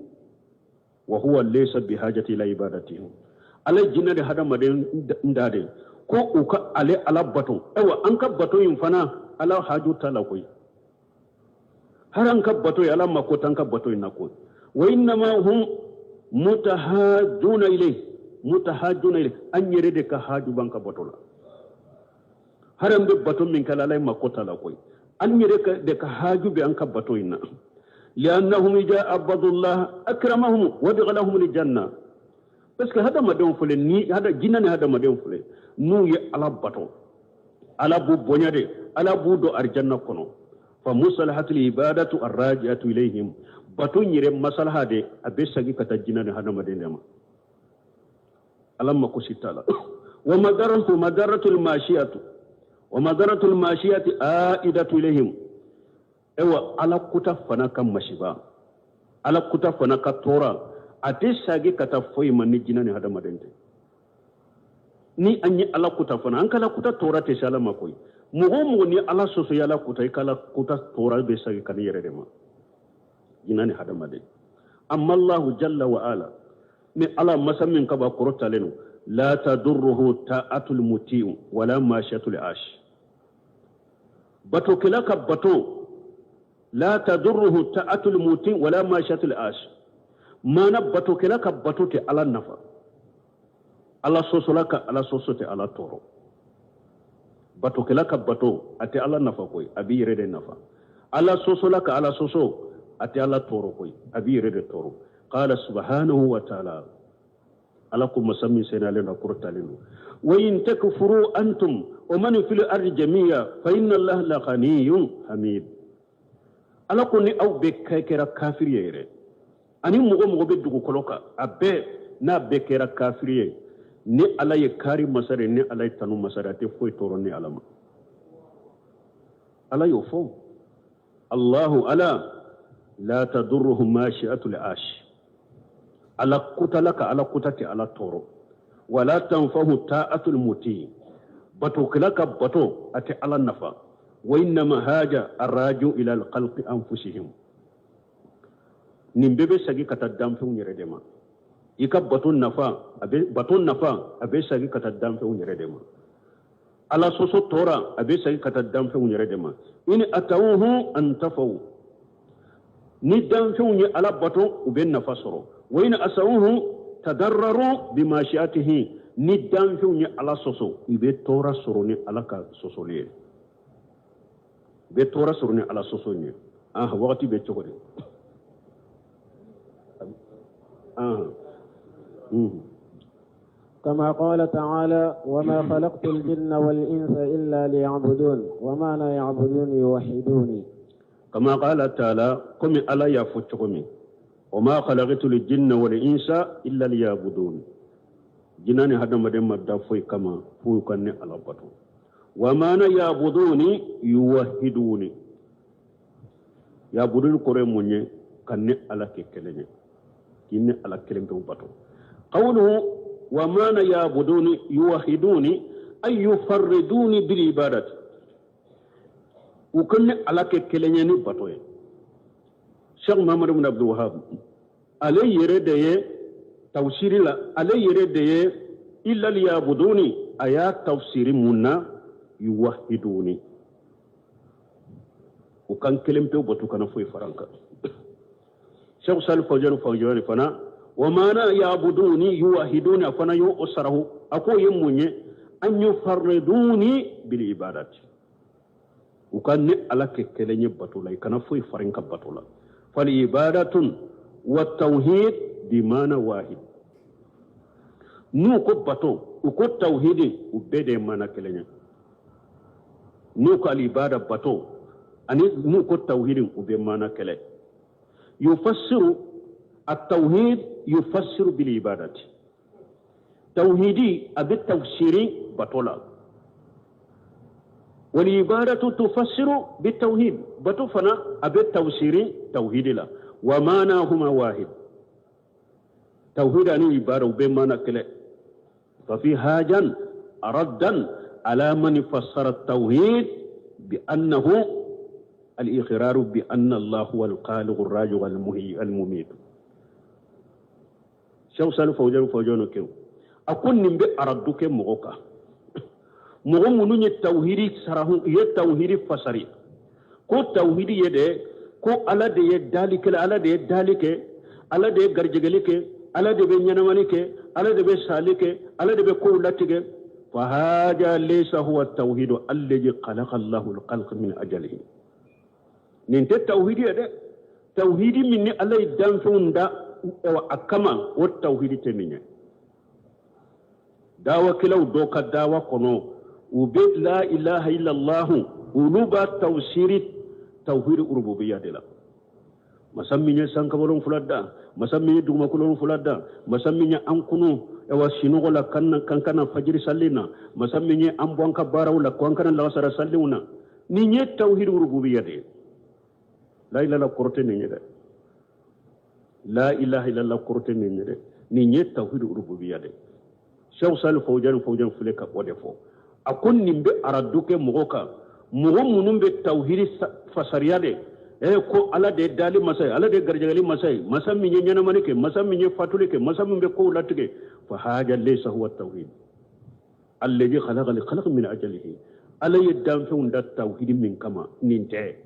wa huwa laysa bihajati ila ibadatihim. Ala ye jinɛ ni hadamaden da de ko u ka ale Ala bato. Ayiwa, an ka bato in fana, Ala haju t'a la koyi. Har an ka bato ye, Ala mako t'an ka bato in na koyi. Wa innama hum mutahajuna ilayhi, mutahajuna ilayhi, an yɛrɛ de ka haju b'an ka bato la. Har an bɛ bato min kɛ, Ala ye mako t'a la koyi. An yɛrɛ de ka haju bɛ an ka bato in na. Liannahum ija abadullah akramahum wa adkhalahum aljanna. Parce que hadamadenw filɛ ni hada jinɛ ni hadamadenw filɛ, n'u ye Ala bato, Ala b'u bonya de, Ala b'u don arijanna kɔnɔ. Fa musalahatul ibadatu arraji'atu ilayhim, bato in yɛrɛ masalaha de a bɛ segin ka taa jinɛ ni hadamaden de ma. Ala mako si t'a la. Wa madaratu madaratul mashiyatu wa madaratul mashiyati aidatu ilayhim. Ewa, Ala kuta fana ka masiba, Ala kuta fana ka tɔɔrɔ, a tɛ sagi ka taa foyi ma ni jinɛ ni hadamaden tɛ. Ni an ye Ala kuta fana, an ka Ala kuta tɔɔrɔ tɛ se Ala ma koyi. Mɔgɔ o mɔgɔ ni Ala sɔsɔ, i Ala kuta, i ka Ala kuta tɔɔrɔ bɛ sagi ka n'i yɛrɛ de ma, jinɛ ni hadamaden. Amma Allahu jalla wa ala, ni Ala masa min ka b'a kɔrɔtalen don, la tadurruhu ta'atul muti'u wala mashiyatul ash. Batokɛla ka bato, la tadurruhu ta'atul muti wala mashiyatul ash, mana batokɛla ka bato tɛ Ala nafa, Ala sɔsɔla ka Ala sɔsɔ tɛ Ala tɔɔrɔ. Batokɛla ka bato a tɛ Ala nafa koyi, a b'i yɛrɛ de nafa. Ala sɔsɔla ka Ala sɔsɔ a tɛ Ala tɔɔrɔ koyi, a b'i yɛrɛ de tɔɔrɔ. Qala subhanahu wa ta'ala, Ala ko masa min senalen don, kɔrɔtalen don, wa in takfuru antum wa man fil ardi jami'a fa inna Allaha la ghaniyyun hamid. Ala ko ni aw bɛɛ kɛra kafiri ye yɛrɛ, ani mɔgɔ mɔgɔ bɛ dugukolo kan, a bɛɛ n'a bɛɛ kɛra kafiri ye, ni Ala ye kari masa de, ni Ala ye tanu masa de, a tɛ foyi tɔɔrɔ ni Ala ma. Ala y'o fɔ. Allahu ala la tadurruhu mashi'atul ash. Ala kutala ka Ala kuta tɛ Ala tɔɔrɔ. Wala tanfahu ta'atul muti, batokɛla ka bato a tɛ Ala nafa. Wa innama haja arraju ila alkhalqi anfusihim. Nin bɛɛ bɛ segin ka taa danfɛnw yɛrɛ de ma. I ka bato nafa, a bɛ bato nafa, a bɛ segin ka taa danfɛnw yɛrɛ de ma. Ala sɔsɔ tɔɔrɔ, a bɛ segin ka taa danfɛnw yɛrɛ de ma. In atawuhu an tafaw, ni danfɛnw ye Ala bato, u bɛ nafa sɔrɔ. Wa in asawuhu tadarraru bimashiatihi, ni danfɛnw ye Ala sɔsɔ, i bɛ tɔɔrɔ sɔrɔ ni Ala ka sɔsɔli ye, i bɛ tɔɔrɔ sɔrɔ ni Ala sɔsɔ ye. Ah, wagati bɛ cogo di? Ah. كما قال تعالى وما خلقت الجن والإنس إلا ليعبدون ومعنى يعبدون يوحدوني. كما قال تعالى كم ألا يفتقمي وما خلقت الجن والإنس إلا ليعبدون. جناني هذا مدين مدى كما فوقني على بطو. ومعنى يعبدوني يوحدوني. يعبدون كريموني كني على كلمة كني على كلمة بطو. قوله ومعنى يعبدوني يوحدوني أي يفردوني بالعبادة. وكن على كلمة بطو. شيخ محمد بن عبد الوهاب عليه يرد تفسير لا عليه يرد إلا ليعبدوني آيات تفسير منا يوحدوني. وكان كلمته بطو كان فوي فرانكا. شيخ صالح فوزان فوزان فنا ومعنى يعبدوني يوحدوني فنا يؤسره أكو يموني أن يفردوني بالعبادة. وكان على كلمة بطولة كان فوي فرانكا بطولة. فالعبادة والتوحيد بمعنى واحد. نوكو بطو وكو التوحيد وبدأ معنى كلمة. نوكو العبادة بطو أني نوكو التوحيد وبمعنى كلمة. يفسر التوحيد يفسر بالعبادة. توحيدي أبي التفسير بطولة. Walibadatu tufassiru bitawhid, bato fana a bɛ tafsiri tawhidi la. Wa maanahuma wahid, tawhid ani ibada u bɛ maana kelen. Fa fi hajan raddan ala man fassara tawhid bi annahu al-iqraru bi anna Allah huwa al-khaliq ar-raziq al-muhyi al-mumit. Cheikh Salih Fawzan Fawzan kew a ko nin bɛ aradu kɛ mɔgɔ kan, mɔgɔ minnu ye tawhidi sarahu, ye tawhidi fasari ko tawhidi ye dɛ, ko Ala de ye dali kɛ, Ala de ye dali kɛ, Ala de ye garijɛgɛli kɛ, Ala de bɛ ɲɛnamani kɛ, Ala de bɛ sali kɛ, Ala de bɛ kow latigɛ. Fa haja laysa huwa tawhidu alladhi khalaqa Allahu al-khalqa min ajalihi. Nin tɛ tawhidi ye dɛ. Tawhidi min ni Ala ye danfɛnw da a kama, o tawhidi tɛ nin ye. Dawakɛlaw dɔ ka dawa kɔnɔ, u bɛ la ilaha illallah, olu b'a tafsiri tawhidi rububiyya de la. Masa min ye sankabolo fila da, masa min ye dugumakolo fila da, masa min ye an kunu ewa sinɔgɔ la kan kana fajiri sali na, masa min ye an bɔ an ka baaraw la ko an kana lagasara saliw na, nin ye tawhidi rububiyya de ye. La ilaha kɔrɔ tɛ nin ye dɛ. La ilaha illallah kɔrɔ tɛ nin ye dɛ. Nin ye tawhidi rububiyya de ye. Cheikh Salih Fawzan Fawzan filɛ ka o de fɔ. A ko nin bɛ aradu kɛ mɔgɔ kan, mɔgɔ minnu bɛ tawhidi fasariya de, ko Ala de ye dali masa ye, Ala de ye garijɛgɛli masa ye, masa min ye ɲɛnamani kɛ, masa min ye fatuli kɛ, masa min bɛ kow latigɛ. Fa haja laysa huwa tawhid alladhi khalaqa al-khalqa min ajalihi. Ala ye danfɛnw da tawhidi min kama, nin tɛ.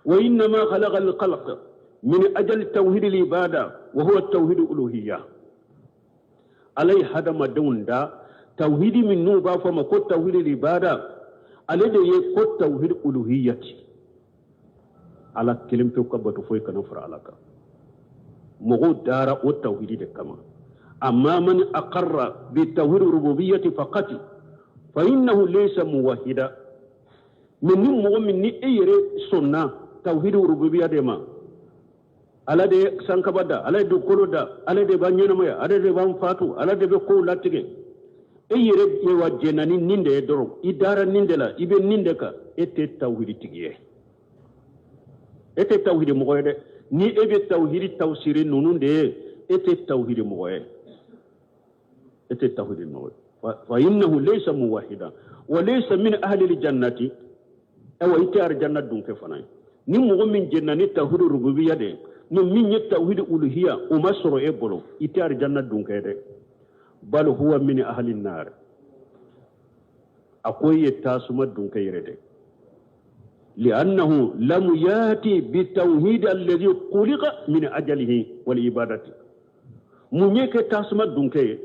Wa innama khalaqa al-khalqa min ajali tawhid al-ibada wa huwa tawhid uluhiyya. Ala ye hadamadenw da tawhidi min n'u b'a fɔ ma ko tawhid al-ibada, ale de ye ko tawhid uluhiyyati. Ala kelen pewu ka bato foyi kana fara Ala kan. Mɔgɔw dara o tawhidi de kama. Amma man aqarra bi tawhid rububiyyati faqat fa innahu laysa muwahhida. Mais ni mɔgɔ min ni e yɛrɛ sɔnna tawhid rububiyya de ma, Ala de ye sankaba da, Ala ye dugukolo da, Ala de b'an ɲɛnamaya, Ala de b'an fatu, Ala de bɛ kow latigɛ, e yɛrɛ ye wa jɛnna ni nin de ye dɔrɔn, i dara nin de la, i bɛ nin de kan, e tɛ tawhidi tigi ye, e tɛ tawhidi mɔgɔ ye dɛ. Ni e bɛ tawhidi tafsiri ninnu de ye, e tɛ tawhidi mɔgɔ ye, e tɛ tawhidi mɔgɔ ye. Fa innahu laysa muwahhida wa laysa min ahli al-jannati. Ayiwa, i tɛ arijanna dun kɛ fana ye. Ni mɔgɔ min jɛnna ni tawhidi rububiyya de ye, ni min ye tawhidi uluhiyya, o ma sɔrɔ e bolo, i tɛ arijanna dun kɛ dɛ. Bal huwa min ahli an-nar. A ko i ye tasuma dun kɛ yɛrɛ dɛ. Li'annahu lam yati bi tawhid alladhi khuliqa min ajalihi wal ibadati. Mun ye kɛ tasuma dun kɛ ye?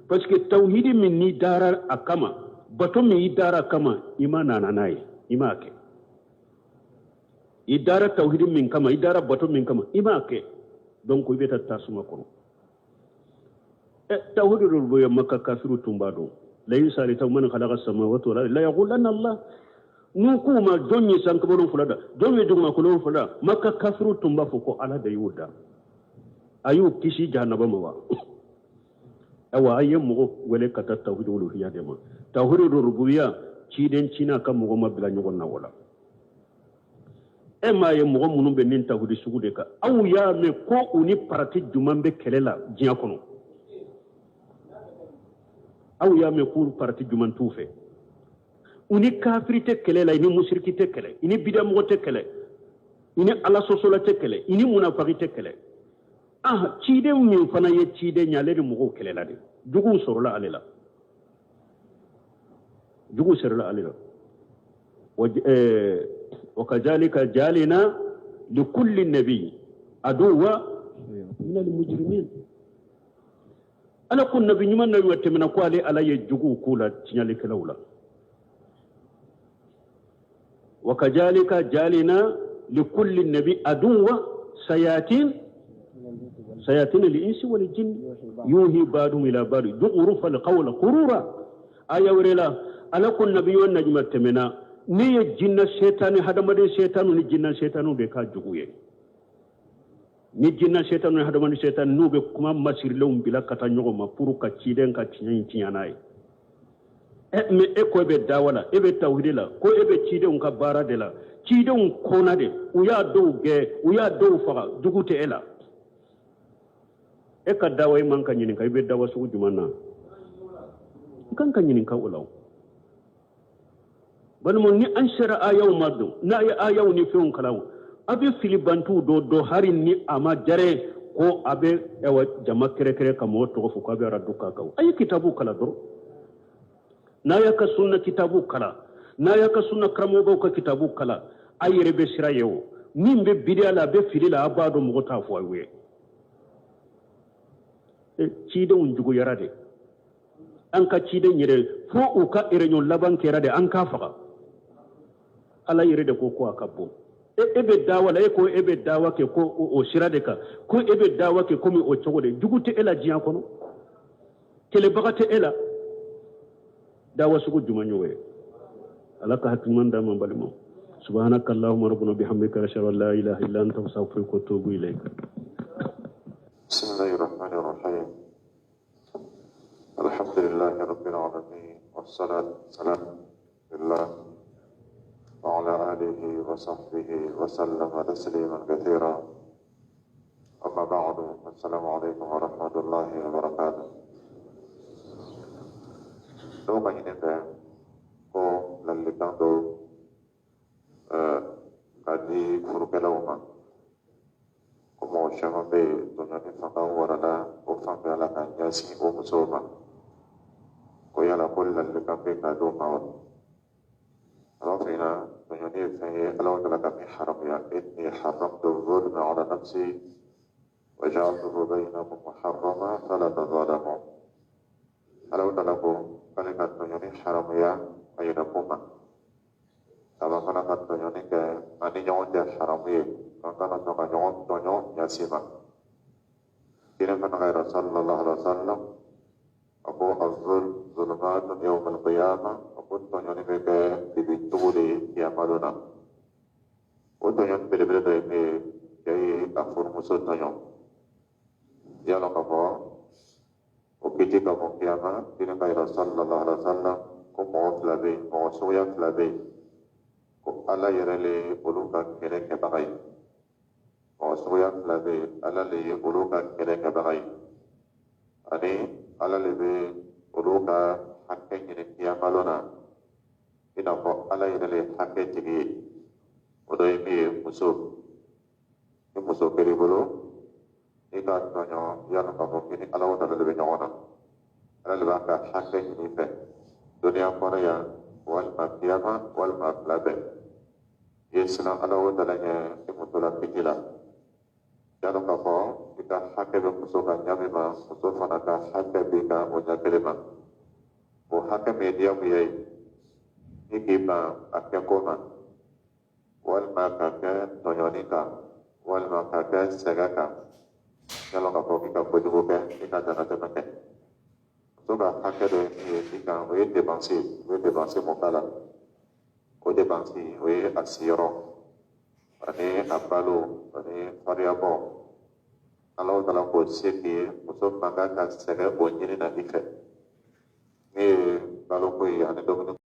Parce que tawhidi min n'i dara a kama, bato min i dara a kama, i ma nana n'a ye, i m'a kɛ. I dara tawhidi min kama, i dara bato min kama, i m'a kɛ. Donc i bɛ taa tasuma kɔnɔ. Tawhidi rububiyya Makka kafiru tun b'a dɔn. La in sa'altahum man khalaqa as-samawati wal ardi la yaqulanna Allah. N'u k'u ma jɔn ye sankabolo fila da, jɔn ye dugumakolo fila da, Makka kafiru tun b'a fɔ ko Ala de y'o da. A y'u kisi jahanaba ma wa? Ayiwa, a ye mɔgɔ wele ka taa tawhidi uluhiyya de ma. Tawhidi rububiyya ciden cina ka mɔgɔ ma bila ɲɔgɔn na o la. E m'a ye mɔgɔ minnu bɛ nin tawhidi sugu de kan, aw y'a mɛn ko u ni parati jumɛn bɛ kɛlɛ la diɲɛ kɔnɔ? Aw y'a mɛn k'u parati jumɛn t'u fɛ? U ni kafiri tɛ kɛlɛ la, i ni musiriki tɛ kɛlɛ, i ni bidamɔgɔ tɛ kɛlɛ, i ni ala sɔsɔla tɛ kɛlɛ, i ni munafaki tɛ kɛlɛ. Ciden min fana ye ciden ye, ale ni mɔgɔw kɛlɛla de. Juguw sɔrɔla ale la. Juguw sɔrɔla ale la. Wa kazalika jalina likulli nabi aduwa min al-mujrimin. Ala ko nabi ɲuman na y'o tɛmɛna ko ale Ala ye juguw k'u la tiɲɛlikɛlaw la. Wa kazalika jalina likulli nabi aduwa sayatin sayatin al-insi wal jinn yuhi ba'dhum ila ba'd zukhrufa al-qawl ghurura. Aya wɛrɛ la, Ala ko nabi ɲuman na ɲuman tɛmɛna ne ye jinɛ setani, hadamaden setanu ni jinɛ setanu de ka jugu ye. Ni jinɛ setanu ni hadamaden setanu n'u bɛ kuma masirilenw bila ka taa ɲɔgɔn ma pour ka ciden ka tiɲɛ in tiɲɛ n'a ye. Mais e ko e bɛ dawa la, e bɛ tawhidi la, ko e bɛ cidenw ka baara de la. Cidenw kɔnna de, u y'a dɔw gɛn, u y'a dɔw faga, jugu tɛ e la. E ka dawa, i man ka ɲininka i bɛ dawa sugu jumɛn na. I kan ka ɲininka o la. O balimaw, ni an sera ayaw ma don, n'a ye ayaw ni fɛnw kalan, a bɛ filibantuw dɔ dɔn. Hali ni a ma jare ko a bɛ ɛwà jama kɛrɛkɛrɛ ka mɔgɔ tɔgɔ fɔ k'a bɛ aradu k'a kan, a ye kitabu kalan dɔrɔn. N'a y'a ka sunna kitabu kalan, n'a y'a ka sunna karamɔgɔw ka kitabu kalan, a yɛrɛ bɛ sira ye. O min bɛ bidiya la, a bɛ fili la, a b'a dɔn, mɔgɔ t'a fɔ aw ye. Cidenw juguyara de. An ka ciden yɛrɛ, fo u ka réunion laban kɛra de, an k'a faga. Ala yɛrɛ de ko ko a ka bɔ. E bɛ dawa la, e ko e bɛ dawa kɛ ko o sira de kan, ko e bɛ dawa kɛ komi o cogo de. Jugu tɛ e la diɲɛ kɔnɔ, kɛlɛbaga tɛ e la. Dawa sugu jumɛn y'o ye? Ala ka hakiliman d'an ma. Balimaw, سبحانك اللهم ربنا بحمدك، أشهد أن لا إله إلا أنت، أستغفرك وأتوب إليك. بسم الله الرحمن الرحيم. الحمد لله رب العالمين، والصلاة والسلام لله وعلى آله وصحبه وسلم تسليما كثيرا. أما بعد، السلام عليكم ورحمة الله وبركاته. Dɔw ka ɲini fɛ ko ladilikan dɔw ka di furukɛlaw ma, ko mɔgɔ caman bɛ yen, tɔɲɔni fanga warala o fanfɛla la ka ɲɛsin o musow ma, ko yala ko ladilikan bɛ ka d'o ma wa? A b'a fɔ ɲɛna, tɔɲɔni ye fɛn ye Ala taala ka min haramuya. إني حرمت الظلم على نفسي وجعلته بينكم محرما فلا تظالموا. Ala taala ko k'ale ka tɔɲɔni haramuya a yɛrɛkun ma, a b'a fana ka tɔɲɔni kɛ an ni ɲɔgɔn cɛ haramu ye, an kana sɔn ka ɲɔgɔn tɔɲɔ ɲɛsi ma. Kira fana ka yɛrɛ صلى الله عليه وسلم a ko الظلم ظلمات يوم القيامة. A ko tɔɲɔni bɛ kɛ dibi cogo de ye kiyama don na. O tɔɲɔni belebele dɔ ye min ye, cɛ ye a furumuso tɔɲɔ. Yala k'a fɔ o kiti ka bɔ kiyama, kira ka yɛrɛ صلى الله عليه وسلم ko mɔgɔ fila bɛ yen, mɔgɔ suguya fila bɛ yen, ko Ala yɛrɛ le ye olu ka kɛlɛ kɛbaga ye. Mɔgɔ suguya fila bɛ yen, Ala le ye olu ka kɛlɛ kɛbaga ye, ani Ala le bɛ olu ka hakɛ ɲini kiyama lon na, i n'a fɔ Ala yɛrɛ le ye hakɛ tigi ye. O dɔ ye min ye, muso. Ni muso kɛr'i bolo, i ka tɔɲɔ, yala k'a fɔ k'i ni Ala o de bɛ ɲɔgɔn na, Ala de b'a ka hakɛ ɲini i fɛ duniya kɔnɔ yan, walima kiyama, walima fila bɛɛ. I ye siran Ala o dala ɲɛ i muso la kiti la, y'a dɔn k'a fɔ i ka hakɛ bɛ muso kan ɲa min ma, muso fana ka hakɛ b'i kan o ɲɛ kelen ma. O hakɛ min ye diyagoya ye, i k'i ban a kɛko ma, walima ka kɛ tɔɲɔni kan, walima ka kɛ sɛgɛ kan, y'a dɔn k'a fɔ k'i ka kojugu kɛ, i ka danatɛmɛ kɛ. Muso ka hakɛ dɔ ye min ye i kan, o ye dépense ye. O ye dépense mun k'a la, o dépense o ye a siyɔrɔ ani a balo ani fariyabɔ. Ala taala k'o se k'i ye, muso man kan ka sɛgɛn o ɲini na i fɛ. Min ye baloko ye ani dumuni.